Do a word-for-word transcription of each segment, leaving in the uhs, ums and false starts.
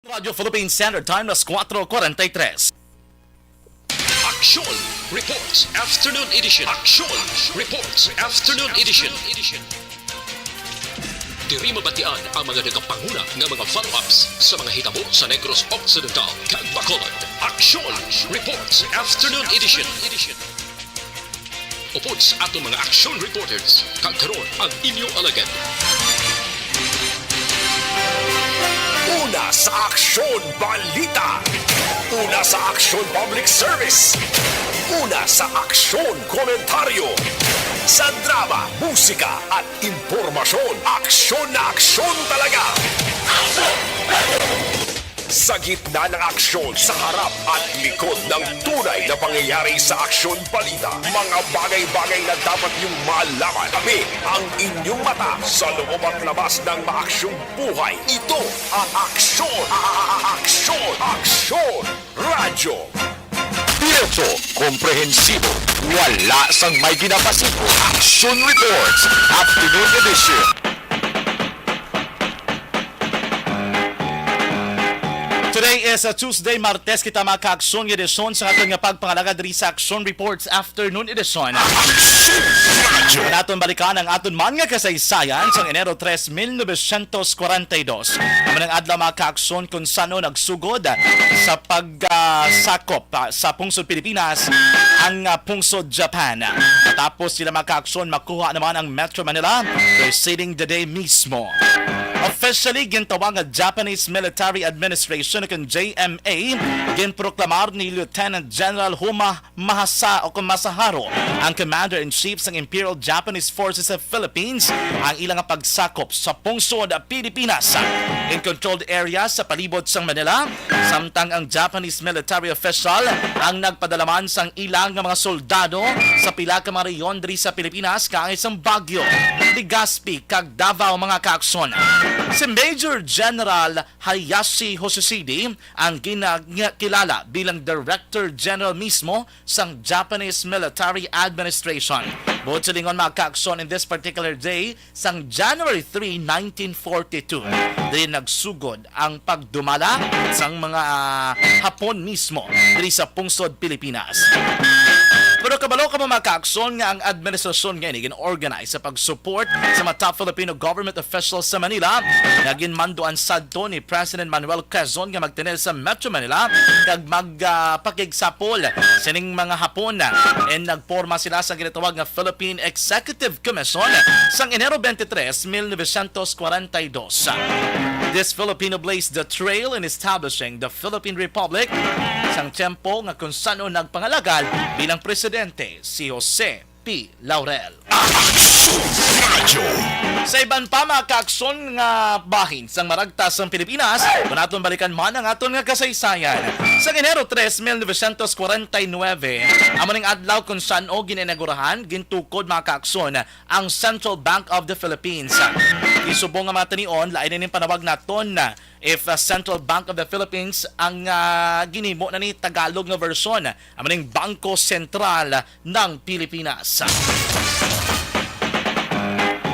Radyo Philippine Standard Time, las cuatro cuarenta y tres. Aksyon Reports Afternoon Edition. Aksyon Reports Afternoon Edition. Diri mabatian ang mga nagapanguna nga mga follow-ups sa mga hitabo sa Negros Occidental kag Bacolod. Aksyon Reports Afternoon Edition. Upod sa aton mga action reporters, kag karon ang inyo alagad. Una sa aksyon, balita. Una sa aksyon, public service. Una sa aksyon, komentaryo. Sa drama, musika, at impormasyon, aksyon na aksyon talaga. Sa gitna ng aksyon, sa harap at likod ng tunay na pangyayari sa aksyon balita, mga bagay-bagay na dapat niyong malaman. Tabi ang inyong mata sa loob at labas ng maaksyong buhay. Ito ang Aksyon, Aksyon, Aksyon Radyo. Diretso, komprehensibo, wala sang may ginapasibo. Action Reports, Afternoon Edition. Today is a Tuesday, Martes kita, mga kaaksyon, nga edisyon sa aton nga pagpangalaga diri sa Action Reports Afternoon Edition. Action Radyo. Naton balikan ang aton man nga kasaysayan sang Enero tres, mil novecientos cuarenta y dos. Amo nang adlaw, mga kaaksyon, kung sano nagsugod sa pag, ah, sakop, ah, sa pungsod Pilipinas ang, ah, pungsod Japan. Matapos sila, mga kaaksyon, makuha naman ang Metro Manila, preceding the day mismo. Officially gintawag nga Japanese Military Administration, kun J M A, ginproklamar ni Lieutenant General Huma Mahasa o kung Masaharo, ang Commander-in-Chief sang Imperial Japanese Forces of Philippines, ang ilang pagsakop sa pungsod Pilipinas. In controlled area sa palibot sang Manila, samtang ang Japanese military official ang nagpadala man sang ilang nga mga soldado sa pila ka mga rehiyon diri sa Pilipinas, kaangay sang Baguio, Legazpi, kag Davao, mga kaaksyon. Si Major General Hayashi Hoshisashi ang ginakilala bilang Director General mismo sang Japanese Military Administration. Buot silingon, mga kaaksyon, in this particular day, sang January three, nineteen forty-two, diri nagsugod ang pagdumala sang mga, ah, Hapon mismo diri sa pungsod Pilipinas. Pero kabalo ka ba, mga kaaksyon, nga ang administrasyon nga ini gin-organize sa pag-support sa mga top Filipino government officials sa Manila nga ginmanduan sadto ni President Manuel Quezon nga magtener sa Metro Manila kag mag, ah, pakigsapol sining mga Hapon. And nagporma sila sa ginatawag nga Philippine Executive Commission sang Enero twenty-three, mil novecientos kwarenta y dos. This Filipino blazed the trail in establishing the Philippine Republic, sang tiyempo nga kung sano nagpangalagal bilang presidente si Jose P. Laurel. Aksyon Radyo. Sa iban pa, mga kaaksyon, nga bahin sang maragtas sang Pilipinas, kung aton balikan man ang aton nga kasaysayan. Sa Enero tres, mil novecientos kwarenta y nuebe, amo ning adlaw kung saan o gin-inaugurahan, gintukod, mga kaaksyon, ang Central Bank of the Philippines. Isubong nga mga tinion, lain na ning panawag naton if, uh, Central Bank of the Philippines ang, uh, ginhimo na ni Tagalog nga version, amo ning Bangko Sentral ng Pilipinas.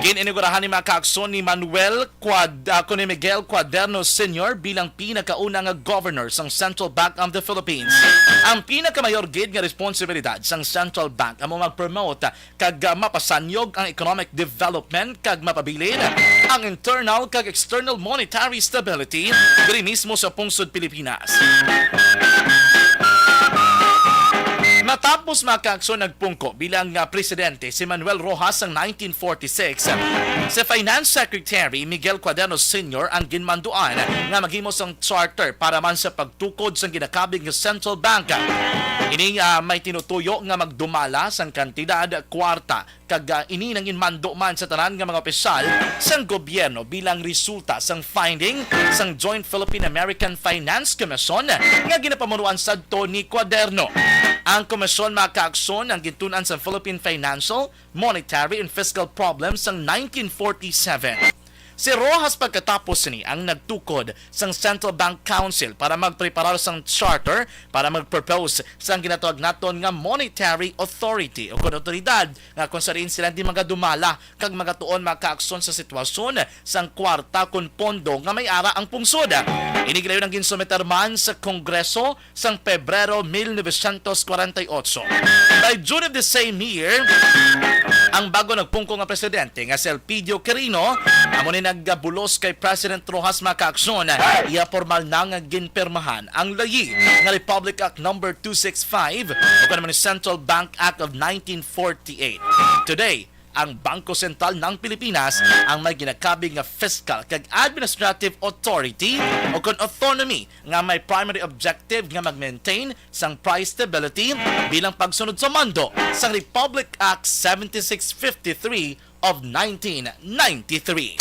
Gin-inaugurahan ni, mga kaaksyon, ni Manuel Quad-, ah, kuno ni Miguel Cuaderno Senior bilang pinakauna nga governor sang Central Bank of the Philippines. Ang pinakamayor gid nga responsibilidad sang Central Bank amo mag-promote kag, ah, mapasanyog ang economic development kag mapabilin ang internal kag external monetary stability diri mismo sa pungsod Pilipinas. Matapos, mga kaaksyon, nagpungko bilang, ah, presidente si Manuel Roxas sang nineteen forty-six, si Finance Secretary Miguel Cuaderno Senior ang ginmanduan nga maghimo sang charter para man sa pagtukod sang ginakabig nga Central Bank. Ini, ah, may tinutuyo nga magdumala sang kantidad, kwarta, kag, ah, ini nanginmando man sa tanan nga mga opisyal sang gobyerno bilang resulta sang finding sang Joint Philippine-American Finance Commission nga ginapamunuan sadto ni Cuaderno. Ang komisyon, mga kaaksyon, ang gintun-an sa Philippine financial, monetary, and fiscal problems sang nineteen forty-seven. Si Roxas pagkatapos ni ang nagtukod sang Central Bank Council para magpreparar sang charter para magpropose sang ginatawag naton nga monetary authority o kon otoridad nga kung sa diin sila di magadumala kag magatuon makaaksyon sa sitwasyon sang kwarta kon pondo nga may ara ang pungsod. Ini gilayon ang ginsumiter man sa Kongreso sang Pebrero mil novecientos kwarenta y ocho. By June of the same year, ang bago nagpungko nga presidente nga si Elpidio Quirino amo ni nagbulos kay President Roxas makaaksyon. Iya formal na nga ginpirmahan ang layi nga Republic Act Number two six five o kon man Central Bank Act of nineteen forty-eight. Today, ang Bangko Sentral ng Pilipinas ang may ginakabig nga fiscal kag administrative authority o kon autonomy nga may primary objective nga mag-maintain sang price stability bilang pagsunod sa mando sang Republic Act seventy-six fifty-three of nineteen ninety-three.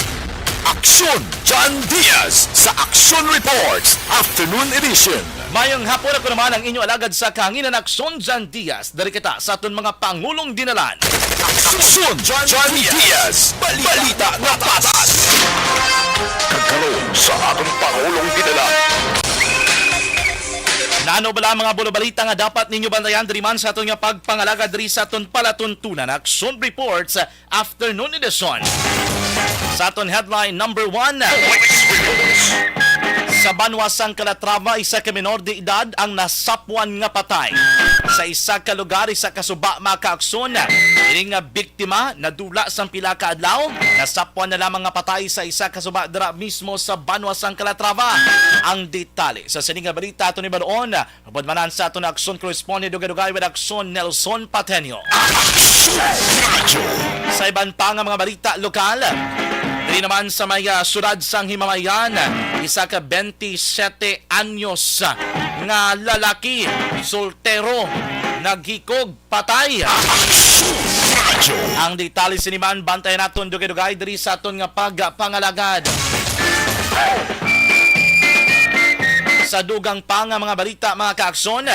Aksyon John Diaz sa Aksyon Reports Afternoon Edition. Mayong hapon, ako naman ang inyo alagad sa kahanginan, Aksyon John Diaz. Dari kita sa aton mga pangulong dinalan. Aksyon John Diaz, balita nga patas. Kag karon sa aton pangulong dinalan. Nano bala mga bulobalita nga dapat ninyo bantayan diri man sa aton nga pagpangalagad diri sa aton palatuntunan, Aksyon Reports Afternoon Edition. Sa aton headline number one, sa banwa sang Calatrava, isa ka menor de edad ang nasapwan nga patay. Sa isa ka lugar, isa ka suba, mga kaaksyon, ini nga biktima nadula sang pila ka adlaw. Nasapwan na lamang nga patay sa isa ka suba dira mismo sa banwa sang Calatrava. Ang detalye sa sini nga balita aton ibaroon Upod manan sa aton aksyon correspondent, dugay-dugay with aksyon, Nelson Patenio. Sa iban pa nga mga balita lokal, diri naman sa may, ah, siyudad sang Himamayan, isa ka twenty-seven anyos nga lalaki, soltero, naghikog patay. Ang detalye sini man, bantayan naton dugay-dugay diri sa aton nga pagpangalagad. Sa dugang pa nga mga balita, mga kaaksyon,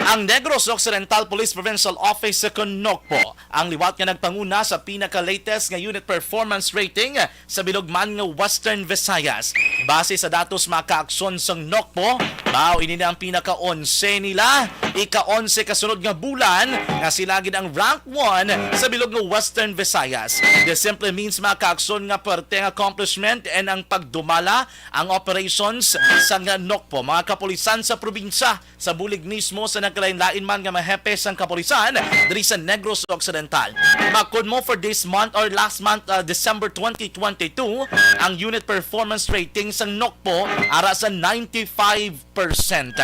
ang Negros Occidental Police Provincial Office sa Nocpo ang liwat nga nagpanguna sa pinaka-latest nga unit performance rating sa bilog man nga Western Visayas. Base sa datos, mga kaaksyon, sang Nocpo, mao ini na ang pinaka-onse nila, ika-onse ka sunod nga bulan nga sila gid ang rank one sa bilog nga Western Visayas. This simply means, mga kaaksyon, nga perting accomplishment and ang pagdumala ang operations sang Nocpo, mga kapulisan sa probinsya, sa bulig mismo sa nagkalain-lain man nga mga hepe sang kapulisan diri sa Negros Occidental. Makon mo, for this month or last month, uh, December twenty twenty-two, ang unit performance rating sang Nocpo ara sa ninety-five percent.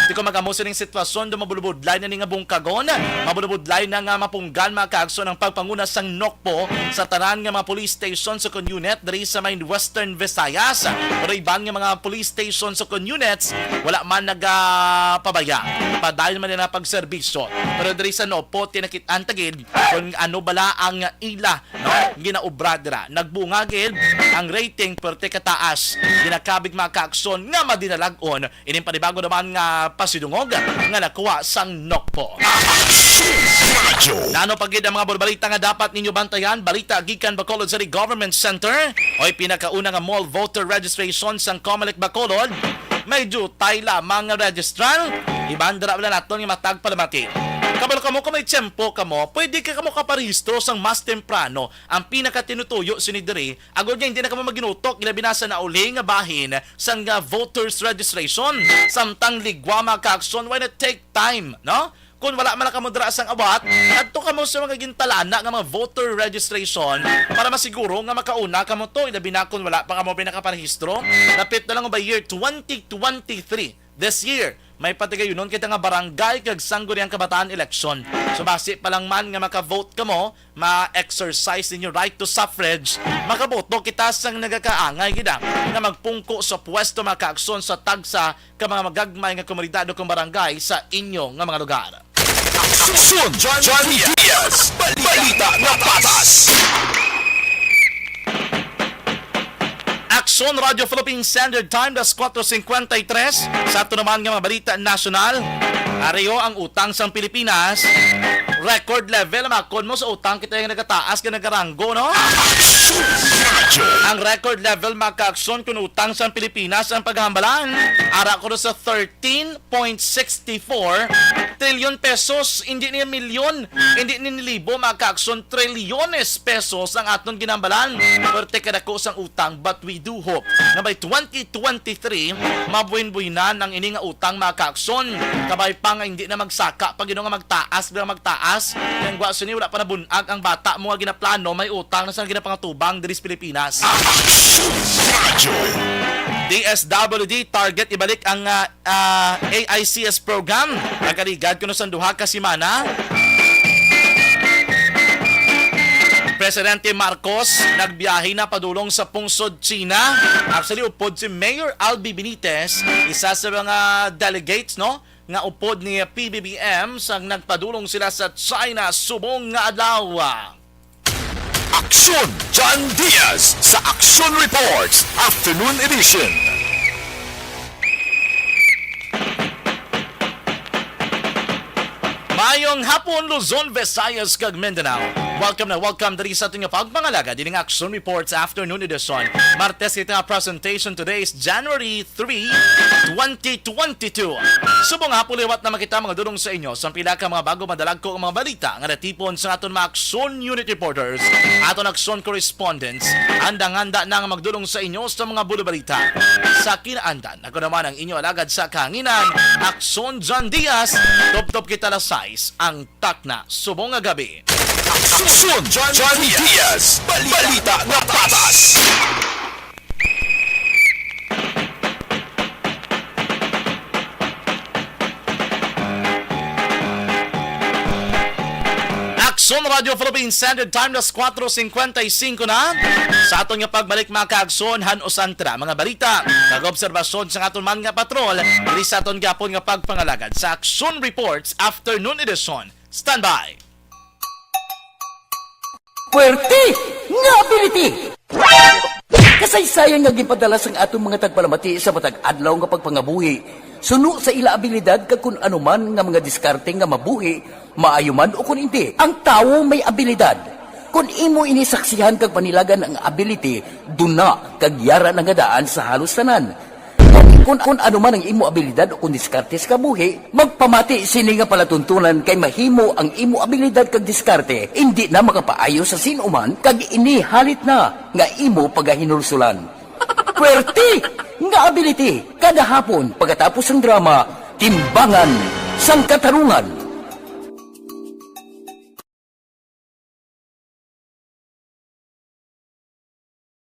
Di ko magamo sining sitwasyon do mabulubudlay na ni nga bungkagon, mabulubudlay na nga mapunggan, mga kaaksyon, ang pagpanguna sang Nocpo po sa tanan nga mga police station sa kon unit diri sa may Western Visayas. Pero iban nga mga police station sa kon units, wala man nagapabaya. Padayon man nila pagserbisyo. Pero diri sa Nocpo, tinakit-an ta gid kung ano bala ang ila, no, ginaobra dira. Nagbunga gid ang rating, perte kataas. Ginakabig mga kaaksyon nga madinalag-on Ining panibago naman nga pasidungog nga nakuha sang Nocpo. Nano pa gid ang mga balita nga dapat ninyo bantayan? Balita gikan Bacolod City Government Center, oy, pinakauna nga mall voter registration sang Comelec Bacolod. May dutay lamang nga registrar. Iban dira wala naton nga matag palamati. Kabalo kamo, kung may tiyempo kamo, pwede ka kamo kaparehistro sang mas temprano. Ang pinakatinutuyo sini diri, agod nga hindi na kamo maginutok, ilabi na sa nauli nga bahin sang, ah, voters registration. Samtang ligwa, mga kaaksyon, why not take time, no? Kung wala man lang kamo dira sang awat, adto kamo sa mga gintalana nga mga voter registration para masiguro nga makauna kamo to, ilabi na kung wala pa kamo pinakaparehistro. Dapit na lang ba year twenty twenty-three. This year, may patigayunon kita nga barangay kag sangguniang kabataan eleksyon. So, basi pa lang man nga maka-vote kamo, ma-exercise ninyo right to suffrage, makaboto kita sang nagakaangay gid, ah, nga magpungko sa pwesto, mga kaaksyon, sa tagsa ka mga magagmay nga komunidad o kung barangay sa inyo nga mga lugar. Aksyon John Diaz, balita nga patas. Aksyon Radio Philippine Standard Time, alas kuwatro singkwenta y tres. Sa ato naman nga mga balita nasyonal, areho ang utang sang Pilipinas. Record level, makon mo, sa utang kita nga nagataas nga nagaranggo, no? Ang record level, mga kaaksyon, kun utang sang Pilipinas ang paghambalan. Ara ko sa thirteen point six four trillion pesos, hindi ni milyon, hindi ni libo, mga kaaksyon, trilyones pesos ang aton ginambalan. Perte kadako sang utang, but we do hope nga by twenty twenty-three, mabuhin-buhinan ang ini nga utang, mga kaaksyon. Kabay pa nga hindi na magsaka pa gid nga magtaas, nga magtaas. Kay ang gwa sini, wala pa nabun-ag ang bata mo nga ginaplano, may utang na sa ginapangatubang diri sa Pilipinas. Action Radio. D S W D target ibalik ang, ah, ah, A I C S program. Nagaligad kuno sang duha ka semana. Presidente Marcos nagbiyahe na padulong sa pungsod China. Actually, upod si Mayor Albi Benitez, isa sa mga delegates, no, nga upod ni P B B M sang nagpadulong sila sa China subong nga adlaw. Aksyon John Diaz sa Aksyon Reports Afternoon Edition. Mayong hapon, Luzon, Visayas, kag Mindanao. Welcome na welcome diri sa aton nga pagpangalaga diri nga Aksyon Reports Afternoon Edition. Martes kita nga presentation, today is January three, twenty twenty-two. Subong nga hapon, liwat na makita mga dulong sa inyo sa pila ka mga bago madalagko nga mga balita nga natipon sa aton mga Aksyon Unit Reporters, aton Aksyon Correspondents. Andang-anda na nga magdulong sa inyo sa mga bulo balita. Sa kinaandan, ako naman ang inyo alagad sa kahanginan, Aksyon John Diaz. Tuptop kita alas sais ang takna subong nga gabi. Aksyon John Diaz, balita nga patas. Aksyon Radio Philippines Standard Time, alas kuwatro singkwenta y singko na. Sa aton nga pagbalik, mga kaagson, han-usan ta mga balita kag obserbasyon sa aton man nga patrol diri sa aton gihapon nga pagpangalagad sa Aksyon Reports Afternoon Edition. Standby! Puwerte nga ability! Kasaysayan nga ginpadala sang aton mga tagpalamati sa matag adlaw nga pagpangabuhi, suno sa ila abilidad kag kun ano man nga mga diskarte nga mabuhi, maayo man o kun indi. Ang tawo may abilidad. Kon imo ini saksihan kag panilagan ang ability, duna kag yara na nga daan sa halos tanan. Kon, kon ano man ang imo abilidad o kon diskarte sa kabuhi, magpamati sini nga palatuntunan kay mahimo ang imo abilidad kag diskarte indi na makapaayo sa sin-o man kag ini halit na nga imo pagahinulsulan. Puwerte nga ability kada hapon pagkatapos sang drama, Timbangan sang Katarungan.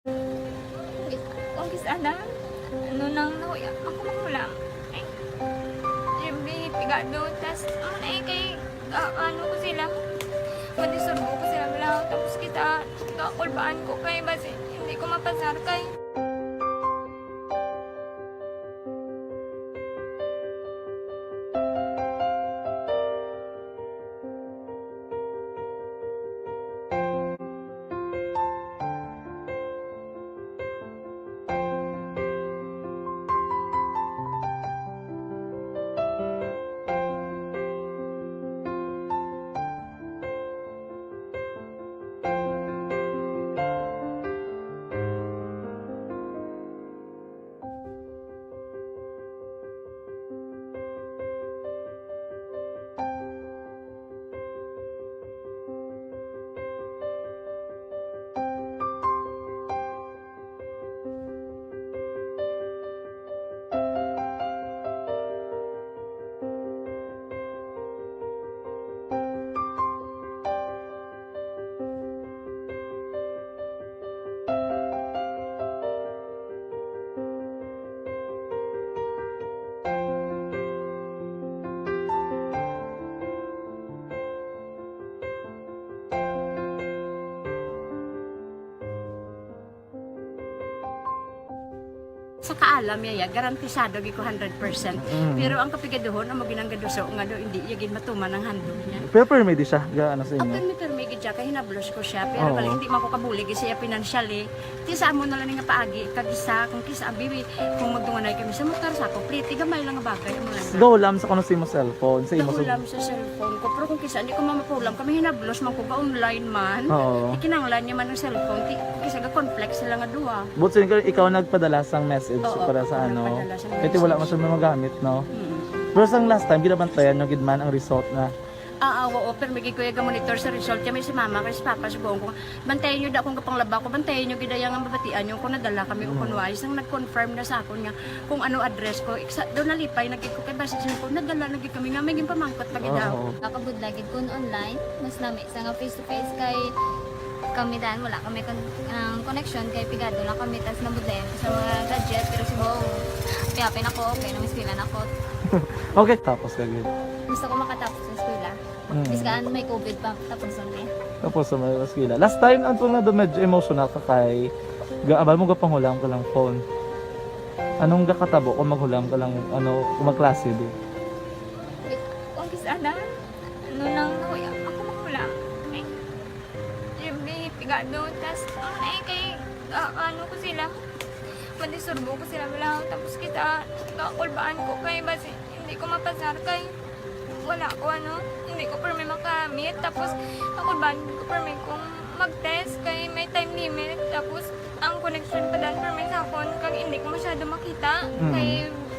Kung kis-, kung kis-, ana, ano nang nahuya, ako mahulam. Ay, siyempre, pigado, tas, ano na eh, kay, ah, ano ko sila, madisurbo ko sila, bala, tapos kita, kakulbaan ko, kay basi, hindi ko mapasar, kay Sa kaalam niya, ya, garantisado gid ko hundred percent. Mm. Pero ang kapigaduhon, amo ginang gaduso nga do, hindi iya gid matuman ang handog niya. Pero permi di siya, ga, ano sa imo? Permi, permi gid siya, kay hinablos ko siya. Pero Oo. Galing, hindi man ko kabulig siya financially. Ti sa amo na lang nga paagi, kag isa, kung kisa, abi, kung magdunganay kami sa motor, sa ako, pliti, gamay lang nga bagay, amo lang. Gahulam sa kuno sa imo cellphone, sa imo sa Gahulam sa cellphone ko, pero kung kisa, hindi ko mamapulam, kami hinablos man ko, ga-online man. Oo. Ikinanglan niya man ang cellphone, ti, kisa ga-conflict sila nga duha. But sin-, ikaw nagpadala sang message Oo, para sa ako ano? Nagpadala sang Kaya ti wala man message. Siya magamit, no? Mm. Pero sang last time, ginabantayan nyo gid man ang result na? Ah, ah, oo, pero may gid ko yung monitor sa result. Kaya may si mama, kay si papa, si buong ko, bantayan nyo da akong kapanglaba ko, bantayan nyo gid ang mabatian nyo kung nadala kami o Mm. kung wais. Nang nag-confirm na sa akon nga kung ano address ko, iksa, doon nalipay na gid ko, kay basta siya ko, nadala na gid kami nga, may ginpamangkot pa gid Oo. Ako. Nakabudlay gid kun online, mas nami sa nga face to face kay kami dan, wala kami kon-, ang connection kay pigado lang kami, tas nabudlayan ko sa mga gadget, pero si Bong, happy-happy na ko, okay na, may eskwela na ko. Okay, tapos ka gid. Gusto ko makatapos sa eskwela. Mm. Biskan may covid pa, tapos ang eh. Tapos sa mga eskwela. Last time, ang tunga doon, medyo emotional ka kay ga-, abal mo gapanghulam ka lang phone. Anong gakatabo kung maghulam ka lang, ano, kung magklase, di? Kung kisa na, ano lang, nahuya ako maghulam. Ay, yung may pigado, tas, ano na eh, kay, ah, ano ko sila, madisturbo ko sila, wala, tapos kita, kakulbaan ko kay, basi, hindi ko mapasar kay, wala ko, ano, hindi ko permi makamit, tapos, kakulbaan ko permi kung mag-test kay may time limit, tapos, ang connection pa dan permi sa akon, kag hindi ko masyado makita, Mm. kay,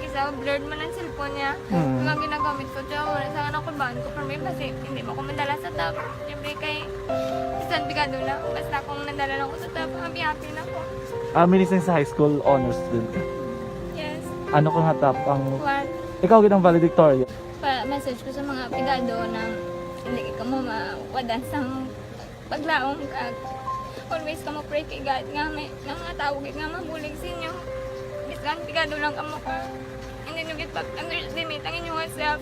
isa, blurred man ang cellphone niya, Mm. kag ang ginagamit ko, tsaka wala sa kakulbaan ko permi, basi, hindi mo ko madala sa top. Siyempre kay, bisan pigado lang, basta kung nadala lang ko sa top, happy-happy na ko. Ah, meaning sa high school honors student ka? Yes. Ano ka nga top ang One. Ikaw gid ang valedictorian? Pa-message ko sa mga pigado na hindi ka mo mawadan sang paglaom, kag always ka mo pray kay God nga may, nga mga tawo gid nga mabulig sa inyo. Bisan pigado lang kamo ka, hindi nyo gid pag-underestimate ang inyong self.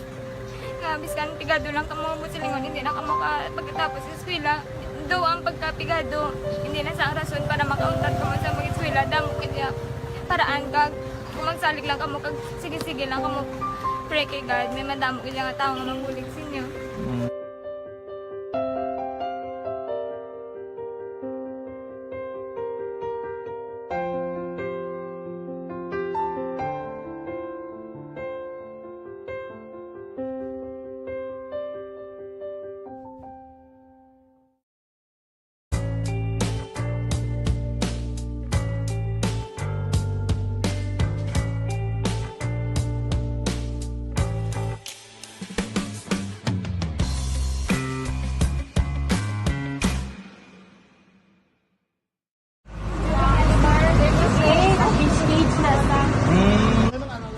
Nga biskan pigado lang kamo, buot silingon, hindi na kamo ka pagkatapos sa eskwela. Daw ang pagkapigado, hindi na sa rason para makauntat kamo sa mag-eskwela. Damo gid ya paraan kag kung magsalig lang kamo kag sige-sige lang kamo pray kay God, may madamo gid nga tawo nga mabulig sa inyo. Mm.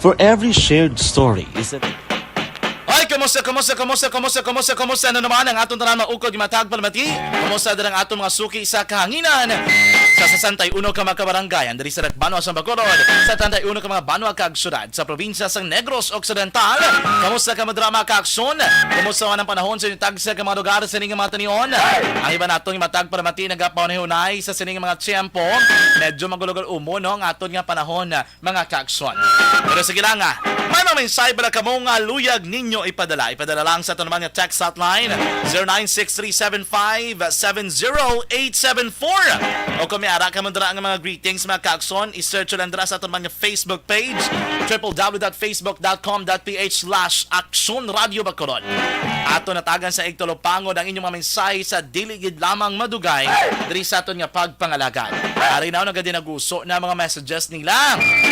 For every shared story is a Oy, kumusta, kumusta, kumusta, kumusta, kumusta, kumusta na naman ang atong tanan maukod nga matag palamati? Kumusta din ang atong mga suki sa kahanginan? Sa sesenta y uno ka mga kabarangayan, diri sa Dakbayan sa Bacolod, sa setenta y uno ka mga banwa kag syudad sa probinsya sang Negros Occidental. Kumusta kamo dira, mga kaakson? Kumusta man ang panahon sa inyong tagsa ka mga lugar sa ining mga tanion? Ang iba naton nga matag palamati nagapahunay-hunay sa sining mga tiyempo. Medyo magulugol umo, no, ang aton nga panahon, mga kaakson. Pero sige lang, ah. May mga mensahe bala kamo nga luyag ninyo ipadala? Ipadala lang sa aton man nga text hotline, zero nine six three seven five seven zero eight seven four. O kung may ara kamo dira nga mga greetings, mga kaakson, i-search lang dira sa aton man nga Facebook page, triple w dot facebook dot com dot p h slash Aksyon Radio Bacolod. Ato natagan sa igtulopangod ang inyong mga mensahe sa dili gid lamang madugay diri sa aton nga pagpangalagad. Ari na, nagadinaguso na mga messages nila.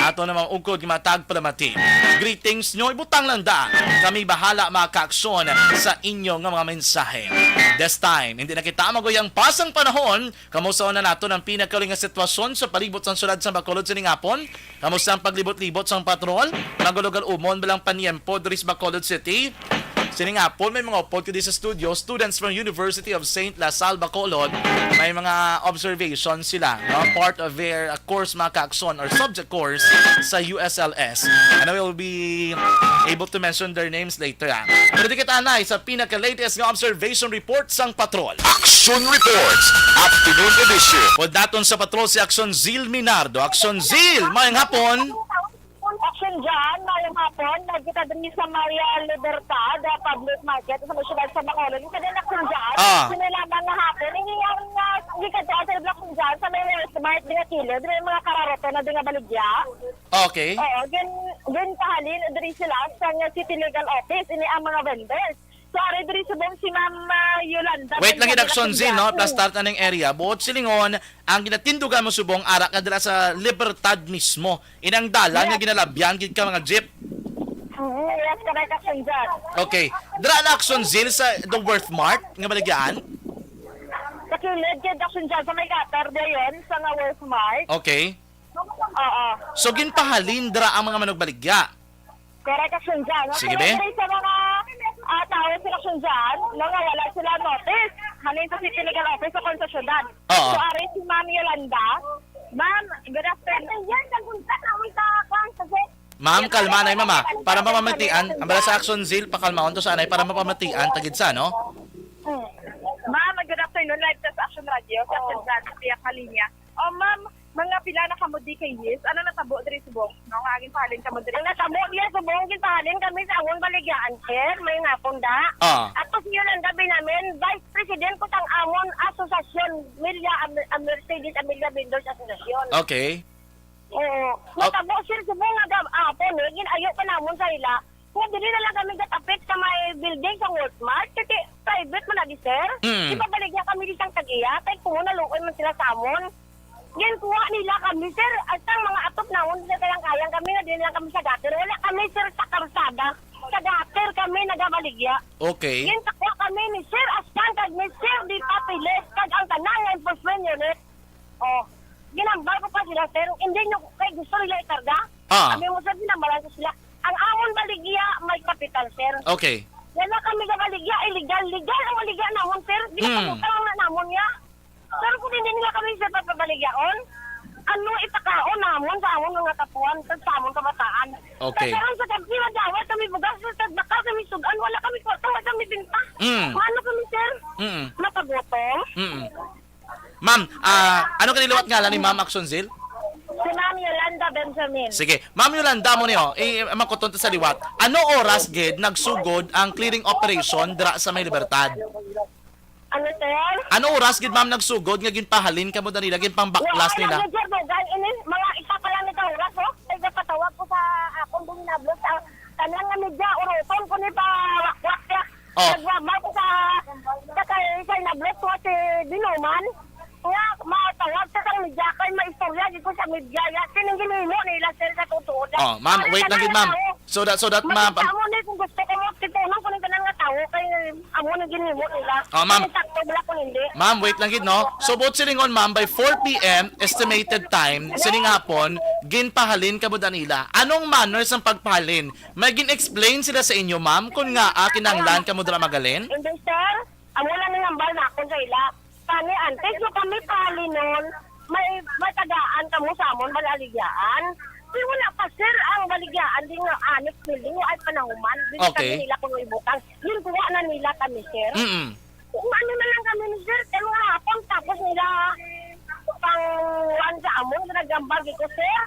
Ato na mga ugkod nga matag palamati. Greetings nyo, ibutang lang da. Kami bahala, mga kaaksyon, sa inyo nga mga mensahe. This time, hindi na kita maguyang pasang panahon. Kamusta na naton ang pinakauli nga sitwasyon sa palibot sang syudad sa Bacolod sining hapon? Kamusta ang paglibot-libot sang patrol? Magulugol umon ba lang paniempo diri sa Bacolod City? Sining hapon, may mga upod ko di sa studio, students from University of Saint La Salle, Bacolod. May mga observations sila, no? Part of their, uh, course, mga kaakson, or subject course sa U S L S. And I will be able to mention their names later, ah. Pero di kita anay sa pinaka-latest nga observation report sang patrol. Aksyon Reports, Afternoon Edition. Pod naton sa patrol si Aksyon Zil Minardo. Aksyon Zil, maayong hapon. Action dyan, mayong hapon. Nagkita din sa may, ah, Libertad, ah, Public Market sa may siyudad sa Bacolod. Isa din action dyan. Ah. Sinilaman nga hapon. Ini nga, ah, hindi ka doon sa action dyan sa may Smart din nga kilid. May mga kararoto na din nga baligya. Okay. Oo, gin, ginpahalin diri sila sa nga City Legal Office. Ini ang mga vendors. So, ari diri subong si Ma'am, ah, Yolanda. Wait lang, Benjamin Action Zil, no? Aguilar. Plus start na ning area. Buot silingon, ang ginatindugan mo subong, ara ka dira sa Libertad mismo. Inang dalan nga Yes. ginalabyan, gid ka mga jeep. Mm, yes, correct, Action Zil. Okay. Dira na Action Zil sa The Worth Mart, nga baligyaan? Sa kilid, gid, Action Zil, sa may gutter dayon, sa nga Worth Mart. Okay. Oo. So, ginpahalin dira ang mga manugbaligya? Correct, Action Zil. Sige, be. Sa mga, ah, tao sa Action Zil, no, nga wala sila notice. Halin sa City Legal Office o kon sa syudad. Oo. So, ari si Ma'am Yolanda. Ma'am, good afternoon. Yan, nagpunta kami sa, kwan, sa Ma'am, kalma na, ma'am, ah. Para mapamatian, ang bala sa Action Zil, pakalmaon to sa anay para mapamatian, tagid sa, no? Mm. Ma'am, good afternoon. Live ka sa Action Radio, sa Action Zil, sa Tiyak na Linya. Oh, ma'am, mga pila na kamo di kay yes? Ano natabo diri subong? No, nga ginpahalin kamo diri? Ang natabo diya subong, ginpahalin kami sa amon baligyaan, sir. May napon da. Ah. Ako si Yolanda Binamen, Vice President ko sang amon asosasyon, Milya Am-, Am-, Mercedes Amelia Vendors Association. Okay. Oo. Ap- Natabo, sir, subong nga gab-, apon, eh, ginayo pa namon sa ila. Nga dili na lang kami gatapit sa may building sa Worth Mart. Kasi private man lagi, sir. Mm. Ipabaligya kami di sang tag-iya. Kay kung naluoy man sila sa amon. Yan, kuha nila kami, sir. At ang mga atop naon, sir, kayang-kayang kami nga din lang kami sa gutter. Wala kami, sir, sa karsada. Sa gutter kami nagabaligya. Okay. Yan, takwa kami ni Sir Askan, kag ni Sir Di Papiles, kag ang tanan nga enforcement unit. Oh, ginambal ko pa sila, sir. Hindi nyo, kay gusto nila ikarga. Ah. Sabi mo, sir, ginambalan ko sila. Ang amon baligya, may kapital, sir. Okay. Wala kami gabaligya, illegal. Legal ang baligya namon, sir. Di Mm. Ginapangutang na namon niya. Pero kung hindi nila kami, sir, pagpabaligyaon, ano ipakaon namon sa amon mga katuan, sa, sa amon kabataan? Okay. Kaya karon sa gabi, madawat kami bugas, sir, bakal kami sudan, wala kami kwarta, wala kami binta. Mm. Ano kami, sir? Mm. Mapagutom? Mm. Ma'am, ah, ano ka niliwat ngalan ni Ma'am Action Zil? Si Ma'am Yolanda Benjamin. Sige. Ma'am Yolanda, mo niyo, i-, makuton ta sa liwat. Ano oras gid nagsugod ang clearing operation dira sa may Libertad? Ano, sir? Ano oras gid, ma'am, nagsugod nga ginpahalin kamo na nila, ginpambaklas Wala nila? na, sir, dugan. Ini, mga isa pa lang ni ka oras, oh. Ay, napatawag ko sa akong binablog sa tanan nga media, uruton ko ni pa wakwak ya. Oh. Nagwabal ko sa, sa kay, sa inablog ko si Binuman. Nga, matawag sa sang media kay maistorya gid ko sa media. Ya, sining ginhimo nila, sir, sa totoo. Oh, ma'am, Para wait sa lang gid, mga ma'am. tao. So that, so that, ma'am, Makita mo ni kung gusto ko mo, titunan ko ng tanan nga tao kay amo nang ginhimo nila. Oh, ma'am. Kung sakto bala kung hindi. Ma'am, wait lang gid, no? So, buot silingon, ma'am, by four p m estimated time, sining hapon, ginpahalin kamo da nila. Anong manners ang pagpahalin? May gin-explain sila sa inyo, ma'am, kung nga, ah, kinahanglan kamo dira magalin? Hindi, sir. Amo lang ang hambal na akon sa ila. Kani, antes mo kami pahalinon, may, may tagaan kamo sa amon baligyaan. Di wala pa, sir, ang baligyaan, di nga annex building, wa ay panahuman. Di Okay. kami nila kuno ibutang. Yun, kuha na nila kami, sir. Mm. Kung ano na lang kami ni sir, kay mga hapon, tapos nila pang one sa amon, nga naghambal gid ko, sir.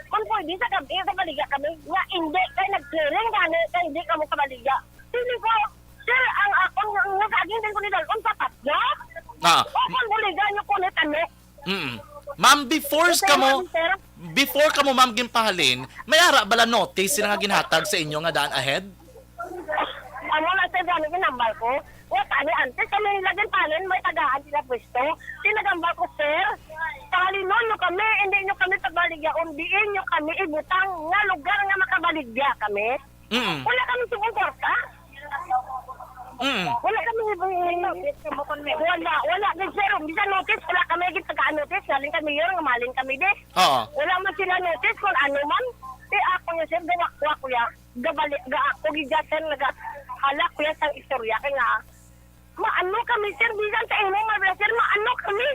Kung pwede sa gabi, sa baligya kami. Nga, hindi, kay nag-clearing gani, kay hindi kamo kabaligya. Feeling ko, sir, ang akon, nga saging din ko nidalon, sapat na. Ah. O, kung buligan nyo ko ni tanok. Mm. Ma'am, before Okay, kamo, ma'am, sir. before kamo, ma'am, ginpahalin, may ara bala notice sila nga ginhatag sa inyo nga daan ahead? Amo na, sir, gani ginambal ko. Wa tani, antes kami nila ginpahalin, may tagaan sila pwesto. Tinagambal ko, sir, pahalinon nyo kami, hindi nyo kami pagbaligyaon, diin nyo kami ibutang nga lugar nga makabaligya kami. Mm. Wala kami subong kwarta. Mm. Wala kami subong. Wala, wala gid, sir. Bisan notice, wala kami gid tagaan notice. Galing kami yun, nga malin kami di. Oo. Wala man sila notice kung ano man. Di ako niya, sir, gawak-wak ko ya. Gabali, ga ako gid ya, sir, naga, hala ko ya sang istorya kay nga. Maano kami, sir? Bisan sa imo, mabla, sir, maano kami?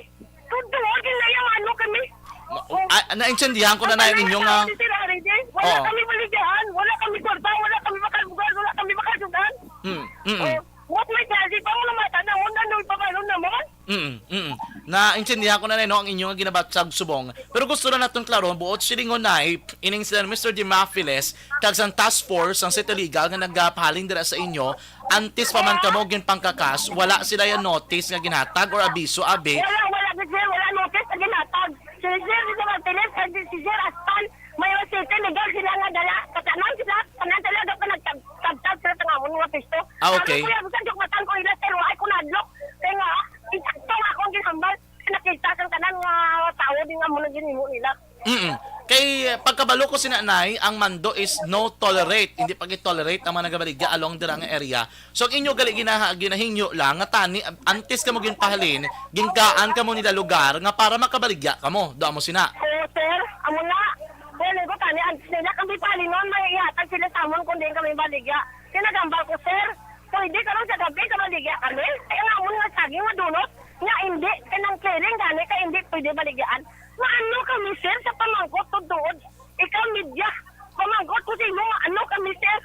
Todo, okay na yan, maano kami? Ma-, Oh. ah, naintindihan ko na Ang na tanong ninyo sa nga akin, sir, Harry, sir, wala Oo. kami maligaan, wala kami kwarta, wala kami makalbugan, wala kami makalsudan. Mm, mm. Oh, what my daddy, pa mo naman, tanawon na, no, ipabalo naman? Mm, mm. Naintindihan ko na, no, ang inyo nga ginabatyag subong. Pero gusto na naton klaro, buot silingon na, eh, ining sila Mister Dimafiles, kag sang task force, ang City Legal nga nagapahalin dira sa inyo, antes pa man kamo ginpangkakas, wala sila yung notice nga ginhatag or abiso, abi? Wala, wala, sir, wala notice na ginhatag. Si Sir Dimafiles, kag si Sir Aspan, may City Legal sila nga dala. Katanan sila, tanan sila, dapat nagtagtag sila sa amon nga pisto. Ah, okay. Ano, kuya, bisan yung matan ko nila, sir, wala ko nadlok. Kaya nga, insakto nga akong ginhambal. Nakita sang tanan nga tao din nga mo nang ginhimo nila. Mm. Kay, eh, pagkabalo ko sina, Nay, ang mando is no tolerate. Hindi pag-tolerate ang mga nagabaligya along dira nga area. So, ang inyo gali ginaha, ginahingyo lang nga tani, antes kamo ginpahalin, ginkaan kamo nila lugar nga para makabaligya kamo. Do amo sina. Oo, sir. Amo na. Kaya ko tani, antes nila kami pahalinon, may ihatag sila sa amon kung di kami baligya. Kinagambal ko, sir. Pwede karon sa gabi, kabaligya kami. Kaya nga amon nga saging madunot, nga hindi, kanang clearing gani ka hindi pwede baligyaan. Maano kami, sir, sa pamangkot ko tuod? Ikaw, media, pamangkot ko sa imo, maano kami, sir?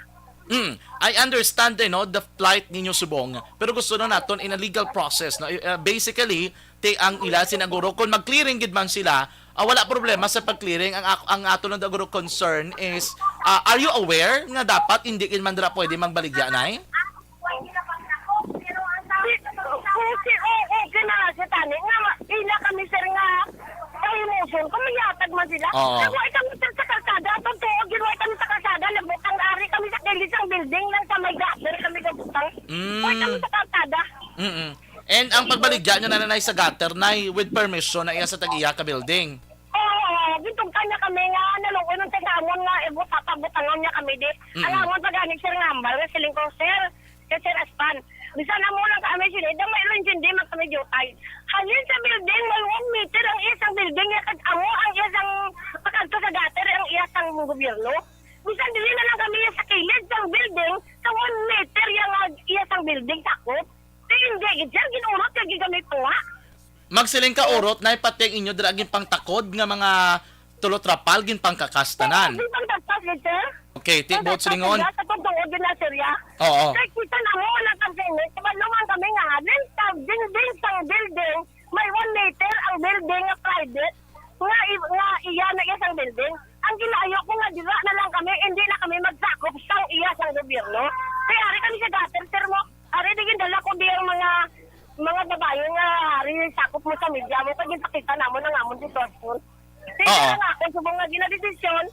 Mm, I understand, eh, no, the plight ninyo subong. Pero gusto na naton in a legal process, no? Uh, basically, ti ang ila sinaguro, kung mag-clearing gid man sila, ah, wala problema sa pag-clearing. Ang ak-, ang ato lang daguro concern is, ah, are you aware nga dapat hindi gid man dira pwede magbaligya, Nay? Okay, o-, okay na nga siya, tani. Nga ma-, ila kami, sir, nga pahimuson kung may yatag man sila. Oo. Kaya wala kami, sir, sa kalsada. Totoo, gid, wala kami sa kalsada. Nagbutang ari kami sa kilid sang building lang sa may gutter kami gabutang. Mm. Wala kami sa kalsada. Mm-mm. And ang pagbaligya niya na, Nay, sa gutter, Nay, with permission na iya sa tag-iya ka building? Oo, oo. Gintugtan niya kami nga naluoy man sa amon nga ibuta, pabutangan niya kami di. Mm-mm. Ang amon pa gani, sir, nga hambal nga siling ko, sir, kay Sir Aspan, bisan amo lang kami sini, daw may intindi man kami diutay. Halin sa building, may one meter ang isang building niya, kag amo ang isang pakadto sa gutter ang iya sang gobyerno. Bisan dili na lang kami sa kilid sang building, sa one meter yang iya sang building sakop. Kay hindi gid siya, gin-urot kay gigamit ko nga. Magsiling ka, urot, Nay, pati ang inyo dira ginpangtakod nga mga tulo trapal, ginpangkakas tanan. Ginpangkakas gid, sir. Okay, ti-, buot silingon. Sa pagtuod din na, sir, ya. Oo. Kay kita na mo, wala kang singit. Kabalo man kami nga, halin sa dingding sang building, may one meter ang building nga private, nga i-, nga iya na iya sang building. Ang ginaayo ko nga dira na lang kami, hindi na kami magsakop sang iya sang gobyerno. Kay ari kami sa gutter, sir, mo. Ari, di gindala ko di ang mga, mga babae nga ari sakop mo sa media mo, kay ginpakita namon ang amon sitwasyon. Kaya Oo. Nga ako, subong nga ginadesisyon,